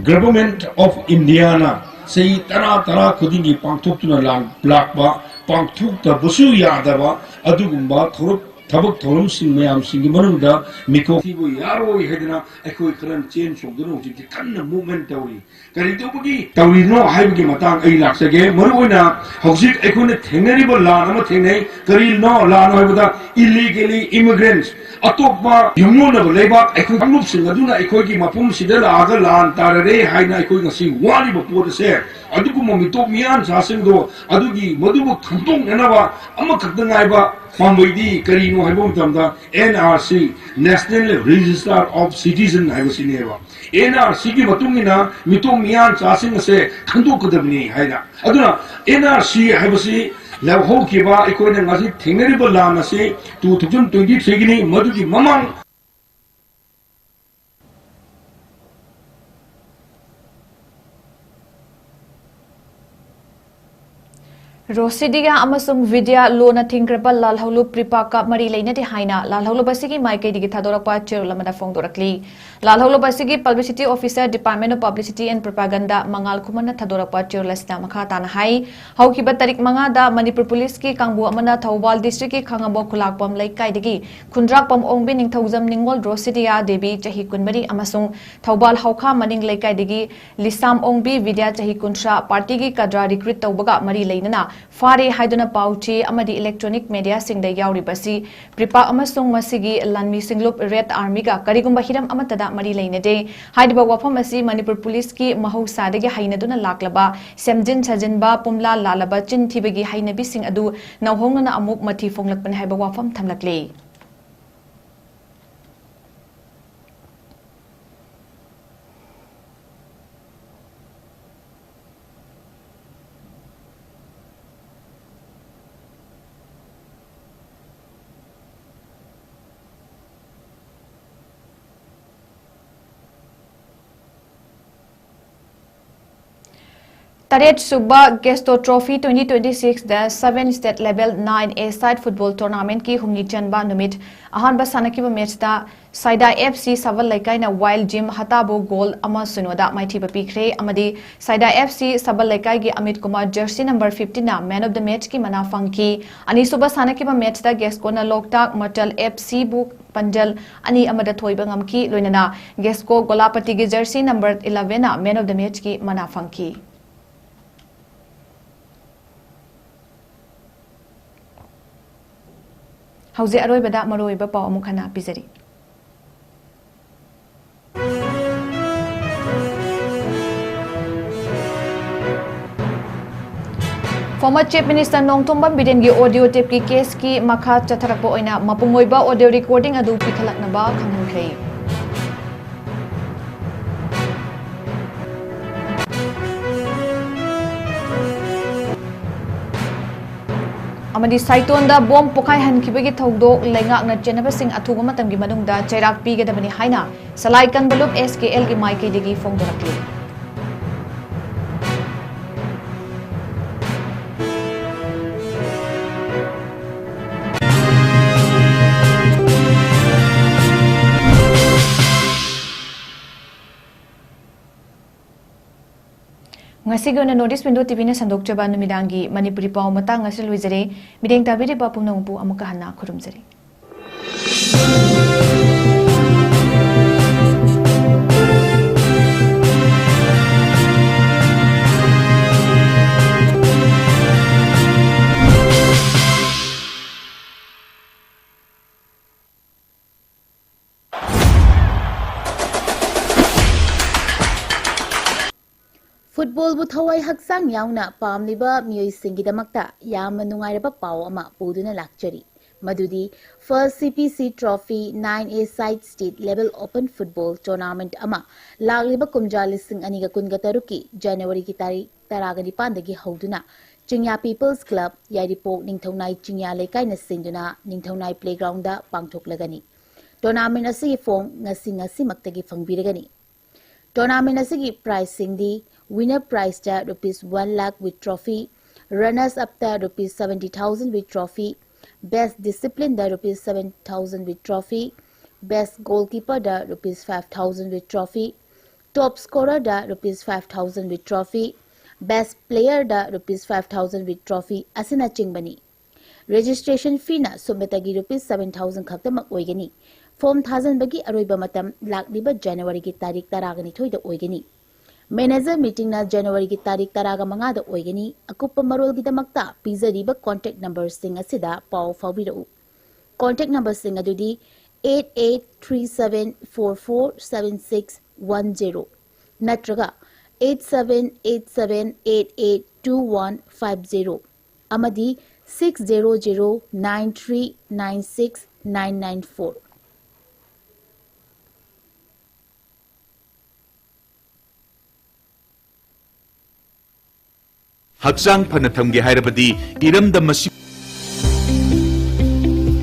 Government of India ꯅ ꯆꯍꯤ ꯇꯔꯥ ꯇꯔꯥ ꯈꯨꯗꯤꯡꯒꯤ ꯄꯥꯡꯊꯣꯛꯇꯨꯅ ꯂꯥꯛ-, ꯂꯥꯛꯄ, ꯄꯥꯡꯊꯣꯛꯇꯕꯁꯨ ꯌꯥꯗꯕ ꯑꯗꯨꯒꯨꯝꯕ ꯊꯧꯔꯝ, ꯊꯕꯛ ꯊꯧꯔꯝꯁꯤꯡ ꯃꯌꯥꯝꯁꯤꯡꯒꯤ ꯃꯅꯨꯡꯗ ꯃꯤꯀꯣꯛ ꯊꯤꯕ ꯌꯥꯔꯣꯏ ꯍꯥꯏꯗꯅ ꯑꯩꯈꯣꯏ ꯈꯔ ꯆꯦꯟ ꯆꯣꯡꯗꯨꯅ ꯍꯧꯖꯤꯛꯇꯤ ꯀꯟꯅ movement ꯇꯧꯔꯤ꯫ ꯀꯔꯤ ꯇꯧꯕꯒꯤ ꯇꯧꯔꯤꯅꯣ ꯍꯥꯏꯕꯒꯤ ꯃꯇꯥꯡ ꯑꯩ ꯂꯥꯛꯆꯒꯦ꯫ ꯃꯔꯨꯑꯣꯏꯅ ꯍꯧꯖꯤꯛ ꯑꯩꯈꯣꯏꯅ ꯊꯦꯡꯅꯔꯤꯕ ꯂꯥꯟ ꯑꯃ ꯊꯦꯡꯅꯩ꯫ ꯀꯔꯤꯅꯣ ꯂꯥꯟ ꯍꯥꯏꯕꯗ, illegally immigrants, ꯑꯇꯣꯞꯄ ꯌꯨꯝꯂꯣꯟꯅꯕ ꯂꯩꯕꯥꯛ, ꯑꯩꯈꯣꯏ ꯀꯥꯡꯂꯨꯞꯁꯤꯡ ꯑꯗꯨꯅ ꯑꯩꯈꯣꯏꯒꯤ ꯃꯐꯝꯁꯤꯗ ꯂꯥꯛꯑꯒ ꯂꯥꯟ ꯇꯥꯔꯔꯦ ꯍꯥꯏꯅ ꯑꯩꯈꯣꯏ ꯉꯁꯤ ꯋꯥꯔꯤꯕ ꯄꯣꯠ ꯑꯁꯦ, ꯑꯗꯨꯒꯨꯝꯕ ꯃꯤꯇꯣꯞ ꯃꯤꯌꯥꯟꯆꯥꯁꯤꯡꯗꯣ ꯑꯗꯨꯒꯤ ꯃꯗꯨꯕꯨ ꯈꯟꯗꯣꯛꯅꯅꯕ ꯑꯃꯈꯛꯇ ꯉꯥꯏꯕ ꯄꯥꯝꯕꯩꯗꯤ ꯀꯔꯤꯅꯣ ꯍꯥꯏꯕ ꯃꯇꯝꯗ, N R C, National Register of Citizen ꯍꯥꯏꯕꯁꯤꯅꯦꯕ꯫ N R C ꯒꯤ ꯃꯇꯨꯡ ꯏꯟꯅ ꯃꯤꯇꯣꯞ ꯃꯤꯌꯥꯟꯆꯥꯁꯤꯡ ꯑꯁꯦ ꯈꯟꯗꯣꯛꯀꯗꯕꯅꯤ ꯍꯥꯏꯅ꯫ ꯑꯗꯨꯅ N R C ꯍꯥꯏꯕꯁꯤ ꯂꯧꯍꯧꯈꯤꯕ ꯑꯩꯈꯣꯏꯅ ꯉꯁꯤ ꯊꯦꯡꯅꯔꯤꯕ ꯂꯥꯟ ꯑꯁꯤ two thousand twenty three Guinea, ꯃꯗꯨꯒꯤ ꯃꯃꯥꯡ ꯔꯣꯁꯤꯗꯤꯌꯥ ꯑꯃꯁꯨꯡ ꯕꯤꯗ꯭ꯌꯥ ꯂꯣꯅ ꯊꯤꯡꯈ꯭ꯔꯕ ꯂꯥꯜꯍꯧꯂꯨꯞ ꯄ꯭ꯔꯤꯄꯥꯛꯀ ꯃꯔꯤ ꯂꯩꯅꯗꯦ ꯍꯥꯏꯅ ꯂꯥꯜꯍꯧꯂꯨꯞ ꯑꯁꯤꯒꯤ ꯃꯥꯏꯀꯩꯗꯒꯤ ꯊꯥꯗꯣꯔꯛꯄ ꯆꯦꯔꯣꯜ ꯑꯃꯗ ꯐꯣꯡꯗꯣꯔꯛꯂꯤ꯫ ꯂꯥꯜꯍꯧꯂꯨꯞ ꯑꯁꯤꯒꯤ publicity officer, Department of Publicity and Propaganda, ꯃꯉꯥꯜ ꯈꯨꯃꯟꯅ ꯊꯥꯗꯣꯔꯛꯄ ꯆꯦꯔꯣꯜ ꯑꯁꯤꯅ ꯃꯈꯥ ꯇꯥꯅ ꯍꯥꯏ, ꯍꯧꯈꯤꯕ ꯇꯥꯔꯤꯛ ꯃꯉꯥꯗ ꯃꯅꯤꯄꯨꯔ ꯄꯨꯂꯤꯁꯀꯤ ꯀꯥꯡꯕꯨ ꯑꯃꯅ ꯊꯧꯕꯥꯜ districtꯀꯤ ꯈꯥꯉꯕꯣꯛ ꯈꯨꯂꯥꯛꯄꯝ ꯂꯩꯀꯥꯏꯗꯒꯤ ꯈꯨꯟꯗ꯭ꯔꯥꯛꯄꯝ ꯑꯣꯡꯕꯤ ꯅꯤꯡꯊꯧꯖꯝ ꯅꯤꯉꯣꯜ ꯔꯣꯁꯤꯗꯤꯌꯥ ꯗꯦꯕꯤ, ꯆꯍꯤ ꯀꯨꯟꯃꯔꯤ, ꯑꯃꯁꯨꯡ ꯊꯧꯕꯥꯜ ꯍꯧꯈꯥ ꯃꯅꯤꯡ ꯂꯩꯀꯥꯏꯗꯒꯤ ꯂꯤꯁꯥꯝ ꯑꯣꯡꯕꯤ ꯕꯤꯗ꯭ꯌꯥ, ꯆꯍꯤ ꯀꯨꯟꯊ꯭ꯔꯥ, partyꯒꯤ ꯀꯗ꯭ꯔꯥ recruit ꯇꯧꯕꯒ ꯃꯔꯤ ꯂꯩꯅꯅ ꯐꯥꯔꯦ ꯍꯥꯏꯗꯨꯅ ꯄꯥꯎ ꯆꯦ ꯑꯃꯗꯤ electronic mediaꯁꯤꯡꯗ ꯌꯥꯎꯔꯤꯕ ꯑꯁꯤ ꯄ꯭ꯔꯤꯄꯥꯛ ꯑꯃꯁꯨꯡ ꯃꯁꯤꯒꯤ ꯂꯥꯟꯃꯤꯁꯤꯡꯂꯨꯞ Red Armyꯒ ꯀꯔꯤꯒꯨꯝꯕ ꯍꯤꯔꯝ ꯑꯃꯠꯇꯗ ꯃꯔꯤ ꯂꯩꯅꯗꯦ꯫ ꯍꯥꯏꯔꯤꯕ ꯋꯥꯐꯝ ꯑꯁꯤ ꯃꯅꯤꯄꯨꯔ ꯄꯨꯂꯤꯁꯀꯤ ꯃꯍꯧꯁꯥꯗꯒꯤ ꯍꯩꯅꯗꯨꯅ ꯂꯥꯛꯂꯕ ꯁꯦꯝꯖꯤꯟ ꯁꯥꯖꯤꯟꯕ, ꯄꯨꯝꯂꯥ ꯂꯥꯜꯂꯕ ꯆꯤꯟ ꯊꯤꯕꯒꯤ ꯍꯩꯅꯕꯤꯁꯤꯡ ꯑꯗꯨ ꯅꯧꯍꯧꯅꯅ ꯑꯃꯨꯛ ꯃꯊꯤ ꯐꯣꯡꯂꯛꯄꯅꯤ ꯍꯥꯏꯕ ꯋꯥꯐꯝ ꯊꯝꯂꯛꯂꯤ꯫ ꯇꯔꯦꯠ ꯁꯨꯕ ꯒꯦꯁꯇꯣ trophy twenty twenty six, the seven state level nine A side football tournamentꯀꯤ ꯍꯨꯝꯅꯤ ꯆꯟꯕ ꯅꯨꯃꯤꯠ ꯑꯍꯥꯟꯕ ꯁꯥꯟꯅꯈꯤꯕ matchꯇ ꯁꯥꯏꯗꯥ F C ꯁꯕꯜ ꯂꯩꯀꯥꯏꯅ Wild Gym ꯍꯇꯥꯕꯨ goal ꯑꯃ ꯁꯤꯅꯣꯗ ꯃꯥꯏꯊꯤꯕ ꯄꯤꯈ꯭ꯔꯦ ꯑꯃꯗꯤ ꯁꯥꯏꯗꯥ F C ꯁꯕꯜ ꯂꯩꯀꯥꯏꯒꯤ Amit Kumar jersey number fifteenꯅ man of the matchꯀꯤ ꯃꯅꯥ ꯐꯪꯈꯤ꯫ ꯑꯅꯤꯁꯨꯕ ꯁꯥꯟꯅꯈꯤꯕ matchꯇ ꯒꯦꯁꯀꯣꯅ ꯂꯣꯛꯇꯥꯛ ꯃꯇꯜ F Cꯕꯨ ꯄꯟꯖꯜ ꯑꯅꯤ ꯑꯃꯗ ꯊꯣꯏꯕ ꯉꯝꯈꯤ꯫ ꯂꯣꯏꯅꯅ ꯒꯦꯁꯀꯣ ꯒꯣꯂꯥꯄꯇꯤꯒꯤ jersey number elevenꯅ man of the matchꯀꯤ ꯃꯅꯥ ꯐꯪꯈꯤ꯫ ꯍꯧꯖꯤꯛ ꯑꯔꯣꯏꯕꯗ ꯃꯔꯨꯑꯣꯏꯕ ꯄꯥꯎ ꯑꯃꯨꯛ ꯍꯟꯅ ꯄꯤꯖꯔꯤ꯫ Former Chief Minister Nongthombam ꯕꯤꯔꯦꯟꯒꯤ audio tapeꯀꯤ caseꯀꯤ ꯃꯈꯥ ꯆꯠꯊꯔꯛꯄ ꯑꯣꯏꯅ ꯃꯄꯨꯡ ꯑꯣꯏꯕ audio recording ꯑꯗꯨ ꯄꯤꯈꯠꯂꯛꯅꯕ ꯈꯪꯍꯟꯈ꯭ꯔꯦ꯫ ꯑꯃꯗꯤ ꯁꯥꯏꯇꯣꯟꯗ bomb ꯄꯣꯈꯥꯏꯍꯟꯈꯤꯕꯒꯤ ꯊꯧꯗꯣꯛ, ꯂꯩꯉꯥꯛꯅ ꯆꯦꯟꯅꯕꯁꯤꯡ ꯑꯊꯨꯕ ꯃꯇꯝꯒꯤ ꯃꯅꯨꯡꯗ ꯆꯩꯔꯥꯛ ꯄꯤꯒꯗꯕꯅꯤ ꯍꯥꯏꯅ ꯁꯂꯥꯏ ꯀꯟꯕ ꯂꯨꯞ S K Lꯒꯤ ꯃꯥꯏꯀꯩꯗꯒꯤ ꯐꯣꯡꯗꯣꯔꯛꯂꯤ꯫ ꯉꯁꯤꯒꯤ ꯑꯣꯏꯅ North East Window ꯇꯤꯚꯤꯅ ꯁꯟꯗꯣꯛꯆꯕ ꯅꯨꯃꯤꯗꯥꯡꯒꯤ ꯃꯅꯤꯄꯨꯔꯤ ꯄꯥꯎ ꯃꯇꯥꯡ ꯑꯁꯤꯗ ꯂꯣꯏꯖꯔꯦ꯫ ꯃꯤꯠꯌꯦꯡ ꯇꯥꯕꯤꯔꯤꯕ ꯄꯨꯝꯅꯃꯛꯄꯨ ꯑꯃꯨꯛꯀ ꯍꯟꯅ ꯈꯨꯔꯨꯝꯖꯔꯤ꯫ ꯐꯨꯠꯕꯣꯜꯕꯨ ꯊꯋꯥꯏ ꯍꯛꯆꯥꯡ ꯌꯥꯎꯅ ꯄꯥꯝꯂꯤꯕ ꯃꯤꯑꯣꯏꯁꯤꯡꯒꯤꯗꯃꯛꯇ ꯌꯥꯝꯅ ꯅꯨꯡꯉꯥꯏꯔꯕ ꯄꯥꯎ ꯑꯃ ꯄꯨꯗꯨꯅ ꯂꯥꯛꯆꯔꯤ꯫ ꯃꯗꯨꯗꯤ First C P C Trophy nine A Side State Level Open Football Tournament ꯑꯃ ꯂꯥꯛꯂꯤꯕ ꯀꯨꯝꯖꯥ ꯂꯤꯁꯤꯡ ꯑꯅꯤꯒ ꯀꯨꯟꯒ ꯇꯔꯨꯛꯀꯤ ꯖꯅꯋꯥꯔꯤꯒꯤ ꯇꯥꯔꯤꯛ ꯇꯔꯥꯒ ꯅꯤꯄꯥꯟꯗꯒꯤ ꯍꯧꯗꯨꯅ ꯆꯤꯡꯌꯥ People's Club, ꯌꯥꯏꯔꯤꯄꯣꯛ ꯅꯤꯡꯊꯧꯅꯥꯏ ꯆꯤꯡꯌꯥ ꯂꯩꯀꯥꯏꯅ ꯁꯤꯟꯗꯨꯅ ꯅꯤꯡꯊꯧꯅꯥꯏ Playgroundꯗ ꯄꯥꯡꯊꯣꯛꯂꯒꯅꯤ꯫ Tournament ꯑꯁꯤꯒꯤ form ꯉꯁꯤ ꯉꯁꯤꯃꯛꯇꯒꯤ ꯐꯪꯕꯤꯔꯒꯅꯤ꯫ Tournament ꯑꯁꯤꯒꯤ prizeꯁꯤꯡꯗꯤ: winner prizeꯇ rupees one lakh with trophy, runners upꯇ rupees seventy thousand with trophy, best disciplineꯗ rupees seven thousand with trophy, best goalkeeperꯗ rupees five thousand with trophy, top scorerꯗ rupees five thousand with trophy, best playerꯗ rupees five thousand with trophy ꯑꯁꯤꯅꯆꯤꯡꯕꯅꯤ꯫ Registration feeꯅ ꯁꯨꯞꯅꯇꯒꯤ rupees seven thousand ꯈꯛꯇꯃꯛ ꯑꯣꯏꯒꯅꯤ꯫ Form ꯊꯥꯖꯤꯟꯕꯒꯤ ꯑꯔꯣꯏꯕ ꯃꯇꯝ ꯂꯥꯛꯂꯤꯕ ꯖꯅꯋꯥꯔꯤꯒꯤ ꯇꯥꯔꯤꯛ ꯇꯔꯥꯒ ꯅꯤꯊꯣꯏꯗ ꯑꯣꯏꯒꯅꯤ꯫ Manager meetingꯅ ꯖꯅꯋꯥꯔꯤꯒꯤ ꯇꯥꯔꯤꯛ ꯇꯔꯥꯒ ꯃꯉꯥꯗ ꯑꯣꯏꯒꯅꯤ꯫ ꯑꯀꯨꯞꯄ ꯃꯔꯣꯜꯒꯤꯗꯃꯛꯇ ꯄꯤꯖꯔꯤꯕ contact numberꯁꯤꯡ ꯑꯁꯤꯗ ꯄꯥꯎ ꯐꯥꯎꯕꯤꯔꯛꯎ꯫ Contact numberꯁꯤꯡ ꯑꯗꯨꯗꯤ eight eight three seven four four seven six one zero ꯅꯠꯇ꯭ꯔꯒ eight seven eight seven eight eight two one five zero ꯑꯃꯗꯤ six zero zero nine three nine six nine nine four꯫ ꯍꯛꯆꯥꯡ ꯐꯅ ꯊꯝꯒꯦ ꯍꯥꯏꯔꯕꯗꯤ ꯏꯔꯝꯗꯝ ꯑꯁꯤ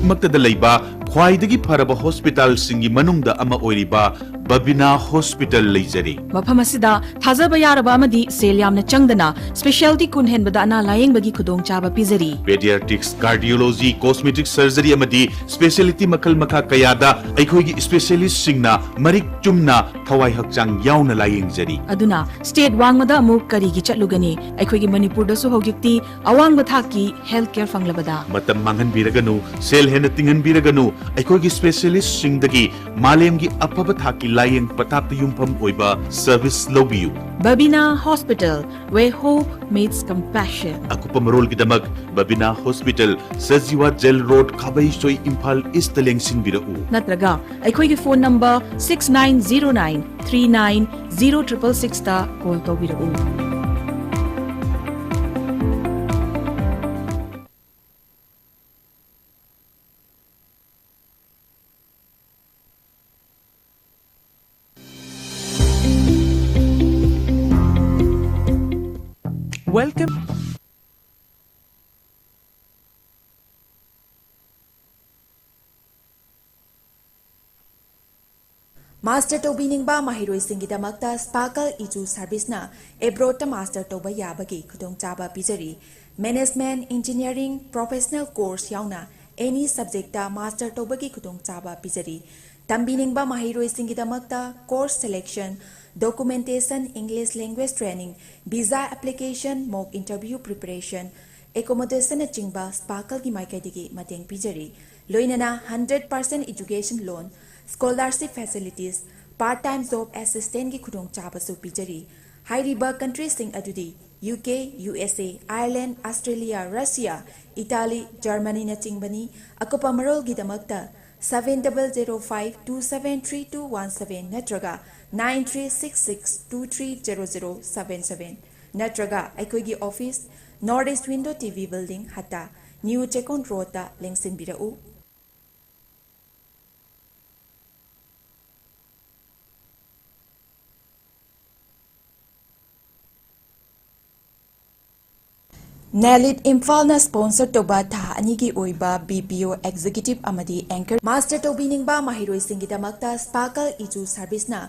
ꯃꯛꯇꯗ ꯂꯩꯕ ꯈ꯭ꯋꯥꯏꯗꯒꯤ ꯐꯔꯕ hospitalꯁꯤꯡꯒꯤ ꯃꯅꯨꯡꯗ ꯑꯃ ꯑꯣꯏꯔꯤꯕ ꯕꯕꯤꯅꯥ ꯍꯣꯁꯄꯤꯇꯥꯜ ꯂꯩꯖꯔꯤ꯫ ꯃꯐꯝ ꯑꯁꯤꯗ ꯊꯥꯖꯕ ꯌꯥꯔꯕ ꯑꯃꯗꯤ ꯁꯦꯜ ꯌꯥꯝꯅ ꯆꯪꯗꯅ specialty ꯀꯨꯟ ꯍꯦꯟꯕꯗ ꯑꯅꯥ ꯂꯥꯌꯦꯡꯕꯒꯤ ꯈꯨꯗꯣꯡꯆꯥꯕ ꯄꯤꯖꯔꯤ꯫ Pediatrics, Cardiology, Cosmetic Surgery ꯑꯃꯗꯤ specialty ꯃꯈꯜ ꯃꯈꯥ ꯀꯌꯥꯗ ꯑꯩꯈꯣꯏꯒꯤ specialistꯁꯤꯡꯅ ꯃꯔꯤꯛ ꯆꯨꯝꯅ ꯊꯋꯥꯏ ꯍꯛꯆꯥꯡ ꯌꯥꯎꯅ ꯂꯥꯌꯦꯡꯖꯔꯤ꯫ ꯑꯗꯨꯅ state ꯋꯥꯡꯃꯗ ꯑꯃꯨꯛ ꯀꯔꯤꯒꯤ ꯆꯠꯂꯨꯒꯅꯤ? ꯑꯩꯈꯣꯏꯒꯤ ꯃꯅꯤꯄꯨꯔꯗꯁꯨ ꯍꯧꯖꯤꯛꯇꯤ ꯑꯋꯥꯡꯕ ꯊꯥꯛꯀꯤ health care ꯐꯪꯂꯕꯗ꯫ ꯃꯇꯝ ꯃꯥꯡꯍꯟꯕꯤꯔꯒꯅꯨ, ꯁꯦꯜ ꯍꯦꯟꯅ ꯇꯤꯡꯍꯟꯕꯤꯔꯒꯅꯨ, ꯑꯩꯈꯣꯏꯒꯤ specialistꯁꯤꯡꯗꯒꯤ ꯃꯥꯂꯦꯝꯒꯤ ꯑꯐꯕ ꯊꯥꯛꯀꯤ ꯂꯥꯌꯦꯡ ꯄꯊꯥꯞꯇ ꯌꯨꯝꯐꯝ ꯑꯣꯏꯕ service ꯂꯧꯕꯤꯌꯨ꯫ Babina Hospital, where hope meets compassion. ꯑꯀꯨꯞꯄ ꯃꯔꯣꯜꯒꯤꯗꯃꯛ Babina hospital, Sajiwa jail road, Khabeisoi, Imphal east ꯂꯦꯡꯁꯤꯟꯕꯤꯔꯛꯎ꯫ ꯅꯠꯇ꯭ꯔꯒ ꯑꯩꯈꯣꯏꯒꯤ phone number six nine zero nine three nine zero triple sixꯇ call ꯇꯧꯕꯤꯔꯛꯎ꯫ Welcome. Master ꯇꯧꯕꯤꯅꯤꯡꯕ ꯃꯍꯩꯔꯣꯏꯁꯤꯡꯒꯤꯗꯃꯛꯇ Sparkle Edu Serviceꯅ abroadꯇ master ꯇꯧꯕ ꯌꯥꯕꯒꯤ ꯈꯨꯗꯣꯡꯆꯥꯕ ꯄꯤꯖꯔꯤ꯫ Management, Engineering, Professional Course ꯌꯥꯎꯅ any subjectꯇ master ꯇꯧꯕꯒꯤ ꯈꯨꯗꯣꯡꯆꯥꯕ ꯄꯤꯖꯔꯤ꯫ ꯇꯝꯕꯤꯅꯤꯡꯕ ꯃꯍꯩꯔꯣꯏꯁꯤꯡꯒꯤꯗꯃꯛꯇ course selection, documentation, English language training, visa application, mock interview preparation, accommodationꯅꯆꯤꯡꯕ Sparkleꯒꯤ ꯃꯥꯏꯀꯩꯗꯒꯤ ꯃꯇꯦꯡ ꯄꯤꯖꯔꯤ꯫ ꯂꯣꯏꯅꯅ hundred percent education loan, scholarship facilities, part time job assistantꯀꯤ ꯈꯨꯗꯣꯡꯆꯥꯕꯁꯨ ꯄꯤꯖꯔꯤ꯫ ꯍꯥꯏꯔꯤꯕ countryꯁꯤꯡ ꯑꯗꯨꯗꯤ U K, U S A, Ireland, Australia, Russia, Italy, Germanyꯅꯆꯤꯡꯕꯅꯤ꯫ ꯑꯀꯨꯞꯄ ꯃꯔꯣꯜꯒꯤꯗꯃꯛꯇ seven double zero five two seven three two one seven ꯅꯠꯇ꯭ꯔꯒ nine three six six two three zero zero seven seven ꯅꯠꯇ꯭ꯔꯒ ꯑꯩꯈꯣꯏꯒꯤ office, North East Window T V Building, Hatta, New Chekon Roadꯇ ꯂꯦꯡꯁꯤꯟꯕꯤꯔꯛꯎ꯫ ꯅꯦꯂꯤꯠ ꯏꯝꯐꯥꯜꯅ sponsor ꯇꯧꯕ ꯊꯥ ꯑꯅꯤꯒꯤ ꯑꯣꯏꯕ BPO executive ꯑꯃꯗꯤ anchor master ꯇꯧꯕꯤꯅꯤꯡꯕ ꯃꯍꯩꯔꯣꯏꯁꯤꯡꯒꯤꯗꯃꯛꯇ Sparkle Edu Serviceꯅ